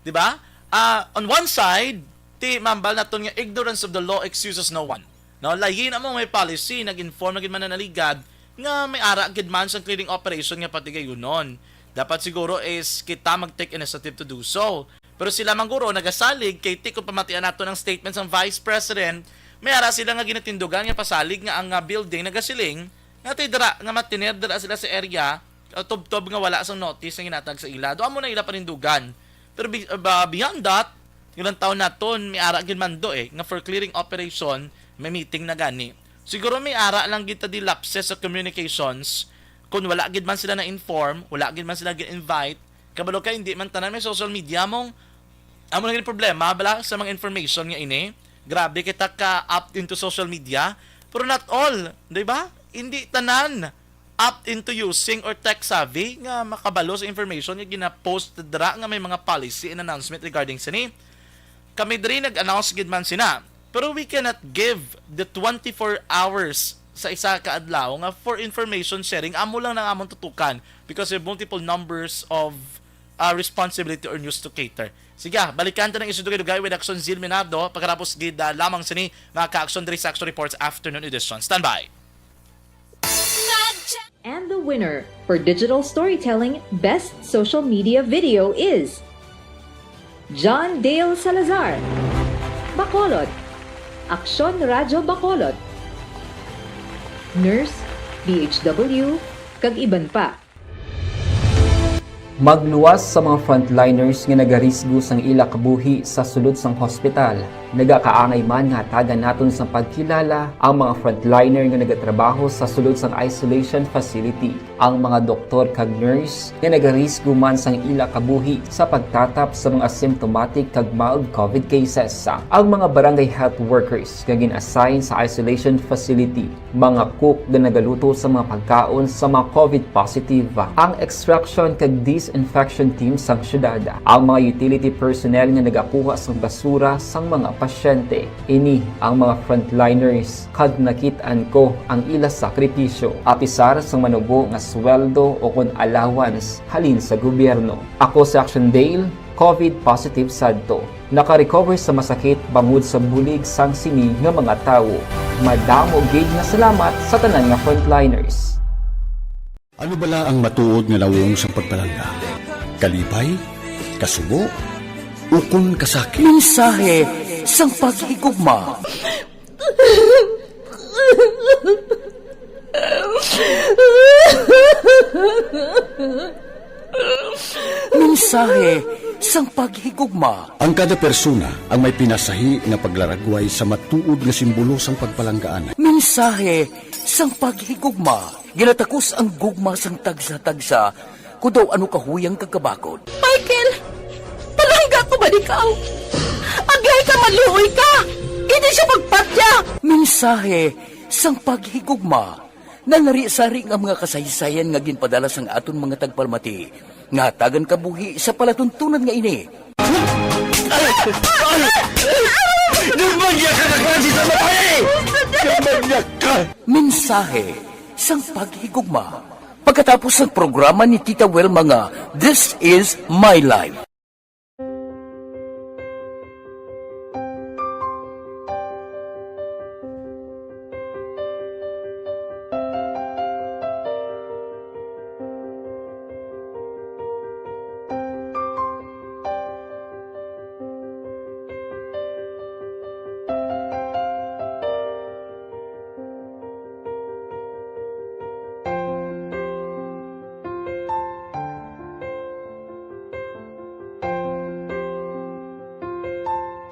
Di ba? Ah, on one side, ti mambal naton nga ignorance of the law excuses no one. No, layi na mo may policy, nag-inform na gid man na naligad nga may ara gid man sang cleaning operation nga patigayunon. Dapat siguro is kita mag-take initiative to do so. Pero sila man guro nagasalig kay ti kung pamatian nato ang statement sang Vice President, may ara sila nga ginatindugan nga pasalig nga ang, ah, building nagasiling nga ti dira nga matinir dira sila sa area uh, tubtob nga wala sang notice nga ginatag sa ila. Do amo na ila panindugan. Pero bi-, ba-, beyond that, ilang taon naton, may ara gid man do eh, nga for clearing operation, may meeting na gani. Siguro may ara lang gid ta di lapses sa communications, kung wala gid man sila na-inform, wala gid man sila gin-invite, kabalo ka, hindi man tanan may social media mong, amo lang yung problema, bala, sa mga information nga ini, grabe kita ka opt into social media, pero not all, di ba? Hindi tanan opt into using or tech savvy nga makabalo sa information nga gina-post dira nga may mga policy and announcement regarding sini. Kami diri nag-announce gid man sina, pero we cannot give the twenty-four hours sa isa ka adlaw nga for information sharing. Amo lang nang among tutukan because we have multiple numbers of, uh, responsibility or news to cater. Sige, balikan ta ng isyu dugay-dugay with Action Zil Minardo pagkatapos gid, uh, lamang sini, mga ka-Action, diri sa Action Reports Afternoon Edition. Standby! And the winner for digital storytelling best social media video is John Dale Salazar, Bacolod, Aksyon Radyo Bacolod, Nurse, D H W, kag iban pa. Magluwas sa mga frontliners nga nagarisgo sang ila kabuhi sa sulod sang hospital. Nagakaangay man nga hatagan naton sang pagkilala ang mga frontliner nga nagatrabaho sa sulod sang isolation facility, ang mga doktor kag nurse nga nagarisgo man sang ila kabuhi sa pagtatap sa mga symptomatic kag mild covid cases, ang mga barangay health workers nga gin-assign sa isolation facility, mga cook nga nagaluto sa mga pagkaon sa mga covid positive, ang extraction kag disinfection team sang syudad, ang mga utility personnel nga nagakuha sang basura sang mga pasyente. Ini ang mga frontliners, kag nakit-an ko ang ila sakripisyo, apisar sang manubo nga sweldo ukon allowance halin sa gobyerno. Ako si Action Dale, covid positive sadto. Naka-recover sa masakit bangod sa bulig sang sini nga mga tawo. Madamo gid nga salamat sa tanan nga frontliners. Ano bala ang matuod nga nawong sang pagpalangga? Kalipay? Kasubo? Ukon kasakit? Mensahe sang paghigugma. Mensahe sang paghigugma. Ang kada persona ang may pinasahi nga paglaragway sa matuod nga simbolo sang pagpalanggaan. Mensahe sang paghigugma. Ginatakos ang gugma sang tagsa-tagsa, kon daw ano kahuyang kag kabakod. Michael, palangga ko ba ikaw? Aglay ka, maluoy ka! Hindi siya magpatya! Mensahe sang paghigugma. Nalari-sari nga mga kasaysayan nga ginpadala sang aton mga tagpalamati nga hatagan kabuhi sa palatuntunan nga ini. Nagmangya ka na klase sa babae! Nagmangya ka! Mensahe sang paghigugma. Pagkatapos sang programa ni Tita Wilma nga This Is My Life.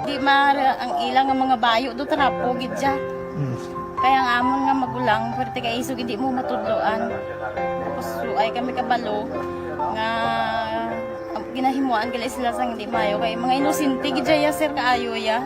Di ma-, ang ila nga mga bayo do trapo gid siya. Mm. Kaya ang amon nga magulang, pwerte kay isog hindi mo matudloan. Tapos, so, ay kami kabalo nga, ang ginahimuan gali sila sang hindi maayo. Kay mga inosente gid siya, sir, kaayo ya.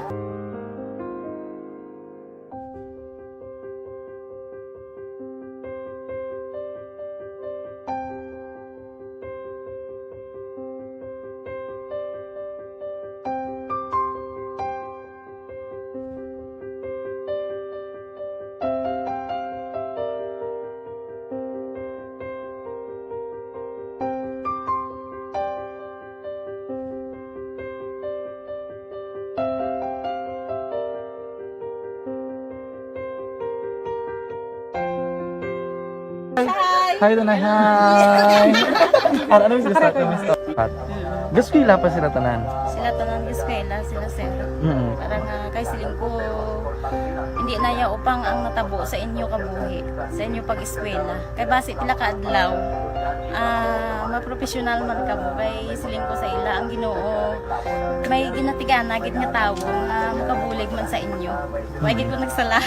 Hi. Hi, Tanay. Hi. Ano, ano yung gusto? Ano yung gusto? Pat. Gaskwela pa sila tanan. Sila tanan, gaskwela, sila, sir. Mm. Parang, ah, kay siling ko, Di na ya upang ang natabo sa inyo kabuhi, sa inyo pag-eskwela. Kay basi pila ka adlaw, ah, mapropesyonal man kamo. Kay siling ko sa ila, ang Ginoo may ginatigana gid nga tawo nga makabulig man sa inyo. Wa gid ko nagsala.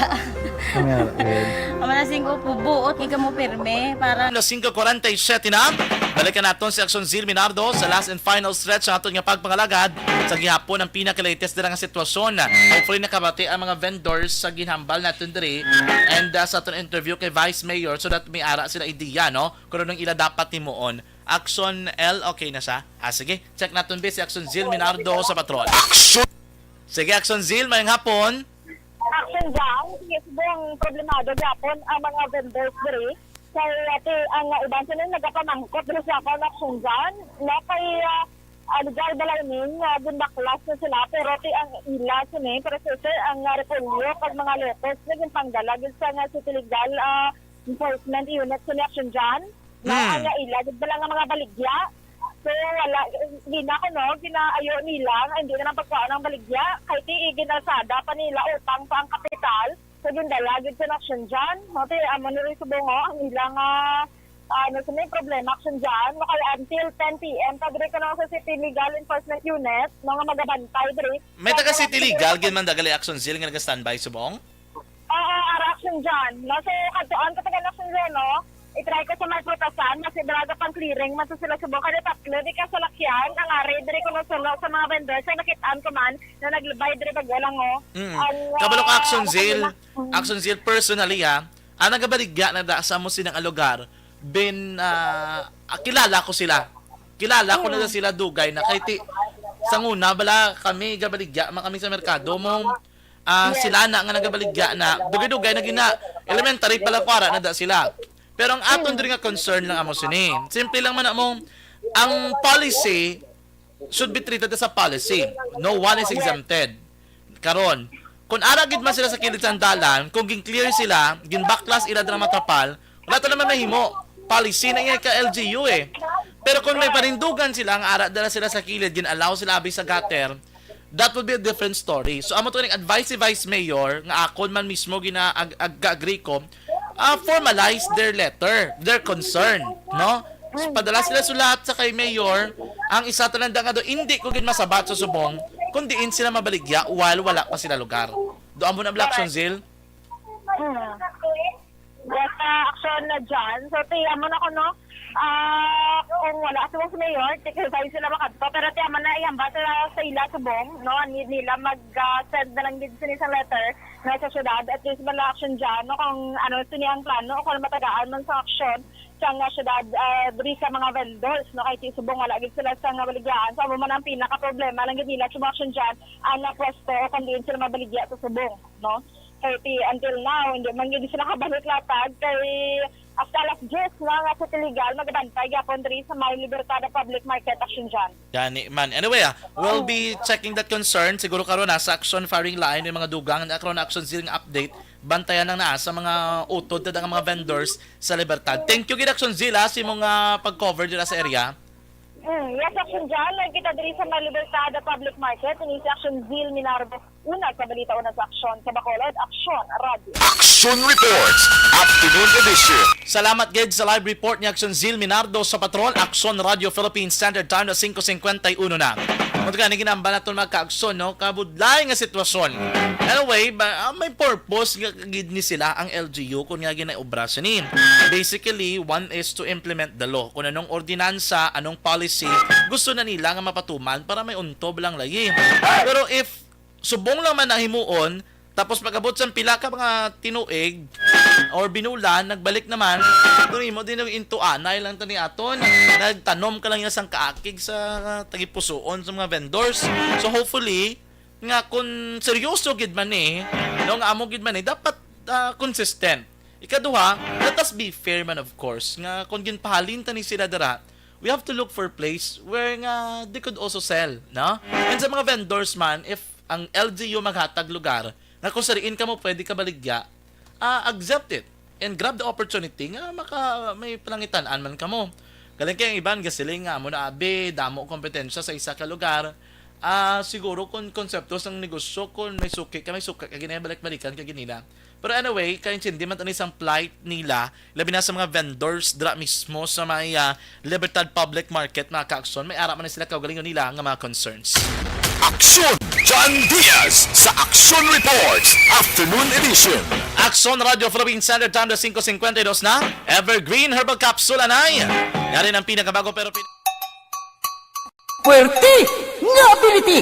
Nga, eh. Ang mga singko po, buot nga kamo pirme para Alas singko kuwarenta y siyete na. Balikan naton si Action Zil Minardo sa last and final stretch sa aton nga pagpangalagad. Sa gihapon ang pinaka-latest dira nga sitwasyon. Hopefully nakabati ang mga vendors sa ginhambal naton diri and, ah, sa aton interview kay Vice Mayor so that may ara sila idea, no, kung anong ila dapat himuon. Action L, okay na siya? Ah, sige, check naton bi si Action Zil Minardo sa Patrol. Action! Sige, Action Zil, mayong hapon. Action Zil, yes, ang problemado gyapon ang mga vendors diri. Kay ati ang, ah, iban sila nagapamangkot diri sa akon, Action Zil, no? Kay, ah, ah, legal bala ini nga ginbaklas na sila, pero ti ang ila sini, pero sir, ang, ah, repolyo kag mga lettuce na ginpangdala gid sa nga city legal, ah, enforcement unit sini, Action Zil, no? Hmm. Ang, ah, ila gid bala nga mga baligya. So, wala, gina ko, no, ginaayo nila nga hindi na lang pagkuhaan ang baligya. Kay ti, ginasada pa nila utang pa ang kapital. So, gindala gid sa Action Zil. No, ti, amo ni rin subong, oh, ang ilang, ah, ano, sa may problema, Action Zil. No, kay until ten P M pa diri ka na sa City Legal Enforcement Unit, no, nga magabantay diri. May taga City Legal, gid man dagali, Action Zil, nga naga-standby subong? Oo, ara, Action Zil. No, so, kadtuan ko taga Action Zil, no? I-try ko sa may prutasan, mas idraga pang clearing man sa sila subong. Kada tatlo, di ka salakyan, ang ari, diri ko na sila sa mga vendors, sa nakitaan ko man, na naglabay diri bago lang, oh. Mm. Ang, Kabalo ka, ah, Action Zil, kanila. Mm. Action Zil, personally, ha, ang nagabaligya na da sa mo silang lugar, bin, ah, ah, kilala ko sila. Kilala ko na Mm. sila dugay na. Kay ti, sa nguna, bala kami, gabaligya, man kami sa merkado mo, ah, Yes. sila na nga nagabaligya na, dugay-dugay na gina, elementary pala ko ara na da sila. Pero ang aton Mm. diri nga concern lang amo sini. Simple lang man amo, ang policy should be treated as a policy. No one is Yes. exempted. Karon, kung ara gid man sila sa kilid sang dalan, kung gin-clear sila, ginbaklas ila dira matrapal, wala ta naman mahimo. Policy na iya ka L G U eh. Pero kung may panindugan sila, nga ara dala sila sa kilid, gin-allow sila abi sa gutter, that would be a different story. So, amo to ning advice si Vice Mayor, nga akon man mismo gina-, ag-, ag-, agree ko, ah, formalize their letter, their concern, no? So, padala sila sulat sa kay Mayor, ang isa talanda nga do, hindi ko gid masabat sa subong kung diin sila mabaligya while wala pa sila lugar. Do amo na, Black Correct. Sonzil? Hmm. Yes, ah, action na dyan. So, ti, amo na ko, no? Ah, kung wala sila sa mayor, ti, kay sila makadto. Pero ti, amo na, ihambal sila sa ila subong, no? Need nila mag, ah, send na lang gid sini sa letter na sa syudad. At least, wala action dyan, no? Kung ano, sini ang plano, o kung matagaan man sa action, sa nga syudad, ah, diri sa mga vendors, no? Kay ti subong, wala gid sila sa nga baligyaan. So, amo man ang pinaka-problema lang gid nila, sa mga action dyan, ang nga pwesto, o kung diin sila mabaligya sa subong, no? Kay ti, until now, hindi man gid sila kabalik latag kay hasta alas diyes na nga sa City Legal, magabantay gyapon diri sa may Libertad Public Market, action dyan. Gani man. Anyway, ah, we'll be checking that concern. Siguro karon na sa action firing line, may mga dugang na karon action sila nga update. Bantayan lang na sa mga utod, kada nga mga vendors sa Libertad. Thank you gid, Action Zila, sa imong, ah, pag-cover dira sa area. Mm, yes, Action John. Like kita diri sa may Libertad Public Market, ini si Action Zil Minardo. Una sa balita, una sa aksyon sa Bacolod, Aksyon Radio. Action Reports, Afternoon Edition. Salamat gid sa live report ni Aksyon Zil Minardo sa Patrol, Aksyon Radio Philippines, Standard Time na singko singkwenta y uno na. Kung gani ginambal naton, mga ka-aksyon, no? Kabudlay nga sitwasyon. Anyway, ba, ah, may purpose nga gid ni sila ang L G U kung nga ginaobra sini. Basically, one is to implement the law. Kung anong ordinansa, anong policy, gusto na nila nga mapatuman para may untob lang lagi. Pero if subong lang man nahimuon, tapos pag-abot sa pila ka mga tinuig or binulan, nagbalik naman, kung imo din yung intuanay lang tani aton, nagtanom ka lang yung sang kaakig sa tagipusuon sa mga vendors. So hopefully, nga kung seryoso gid man eh, no, nga amo gid man eh, dapat, ah, consistent. Ikaduha, let us be fair man, of course, nga kung ginpahalin tani sila dira, we have to look for place where nga they could also sell, no? And sa mga vendors man, if ang L G U maghatag lugar nga kung sariin kamo pwede ka baligya, ah, accept it and grab the opportunity nga maka, may palangitan-an man kamo. Galing kay ang iban gasiling nga amo na abi, damo kompetensya sa isa ka lugar. Ah, siguro kung konsepto sang negosyo, kung may suki ka, may suki ka, ginaya balik-balikan ka ginila. Pero anyway, kaintindi man tani sang plight nila, labi na sa mga vendors dira mismo sa may, ah, Libertad Public Market, mga ka-aksyon, may ara man na sila kaugalingon nila nga mga concerns. Aksyon! John Diaz sa Aksyon Reports, Afternoon Edition. Aksyon Radio Philippine Standard Time, alas singko singkwenta y dos na. Evergreen Herbal Capsule, anay. Yari ng pinakabago pero pin- Puwerte nga ability!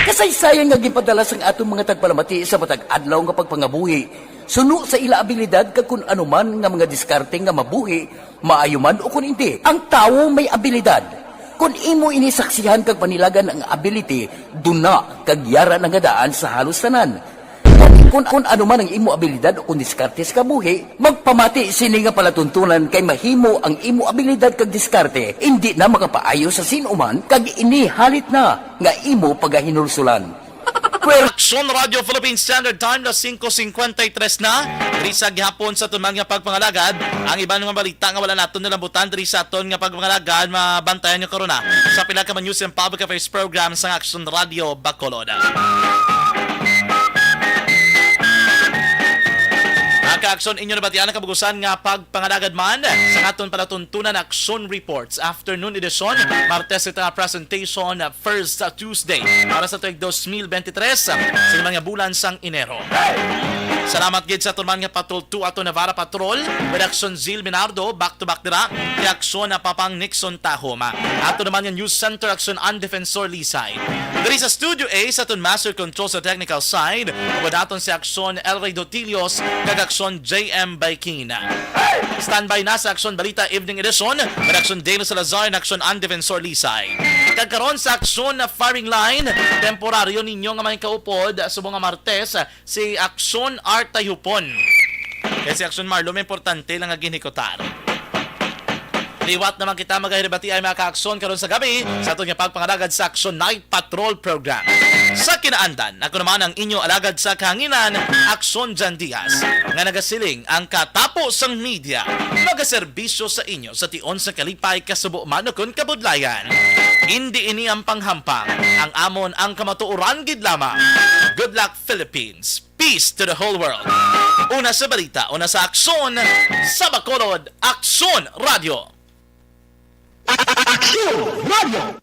Kasaysayan nga ginpadala sang aton mga tagpalamati sa matag adlaw nga pagpangabuhi, suno sa ila abilidad kag kun ano man nga mga diskarte nga mabuhi, maayo man o kun indi. Ang tawo may abilidad. Kun imo ini saksihan kag panilagan ang ability, duna kag yara na nga daan sa halos tanan. Kun, kun ano man ang imo abilidad o kun diskarte sa kabuhi, magpamati sini nga palatuntunan kay mahimo ang imo abilidad kag diskarte indi na makapaayo sa sin-o man kag ini halit na nga imo pagahinulsulan. Pwer- Aksyon Radio Philippine Standard Time, alas singko singkwenta y tres na. Diri sa gihapon sa aton man nga pagpangalagad, ang iban nga balita nga wala naton nalambutan diri sa aton nga pagpangalagad, mabantayan nyo karuna sa pila ka mga news and public affairs program sa Aksyon Radio Bacolod. Mga ka-aksyon, inyo nabatian ang kabugusan nga pagpangalagad man sa aton palatuntunan Aksyon Reports Afternoon Edition, Martes ito nga presentation, first Tuesday para sa tuig dos mil benti tres, sa lima nga bulan sang Enero. Salamat gid sa aton man nga Patrol two ato Navarra Patrol, Redaksyon Zil Minardo, back to back dira, kay Aksyon na Papang Nixon Tahom. Ato naman nga News Center, Aksyon ang Defensor Lisay. Diri sa Studio A sa aton Master Control sa technical side, ug naton si Aksyon Elray Dotilios kag Aksyon J M Baikin. Standby na sa Aksyon Balita Evening Edition, Redaksyon Dale Salazar, Aksyon ang Defensor Lisay. Kag karon sa Aksyon na Firing Line, temporaryo ninyo nga mga kaupod subong nga Martes, si Aksyon Artay Hupon. Kay si Aksyon Marlo, may importante lang nga ginhikutar. Liwat naman kita magahiribati ay mga ka-aksyon karon sa gabi sa aton nga pagpangalagad sa Aksyon Night Patrol Program. Sa kinaandan, ako naman ang inyo alagad sa kahanginan, Aksyon Jan Diaz, nga nagasiling ang katapo sang media, magaserbisyo sa inyo sa tion sa kalipay, kasubo man ukon kabudlayan. Indi ini ang panghampang, ang amon ang kamatuoran gid lamang. Good luck, Philippines. Peace to the whole world. Una sa balita, una sa aksyon, sa Bacolod, Aksyon Radio. Aksyon Radio.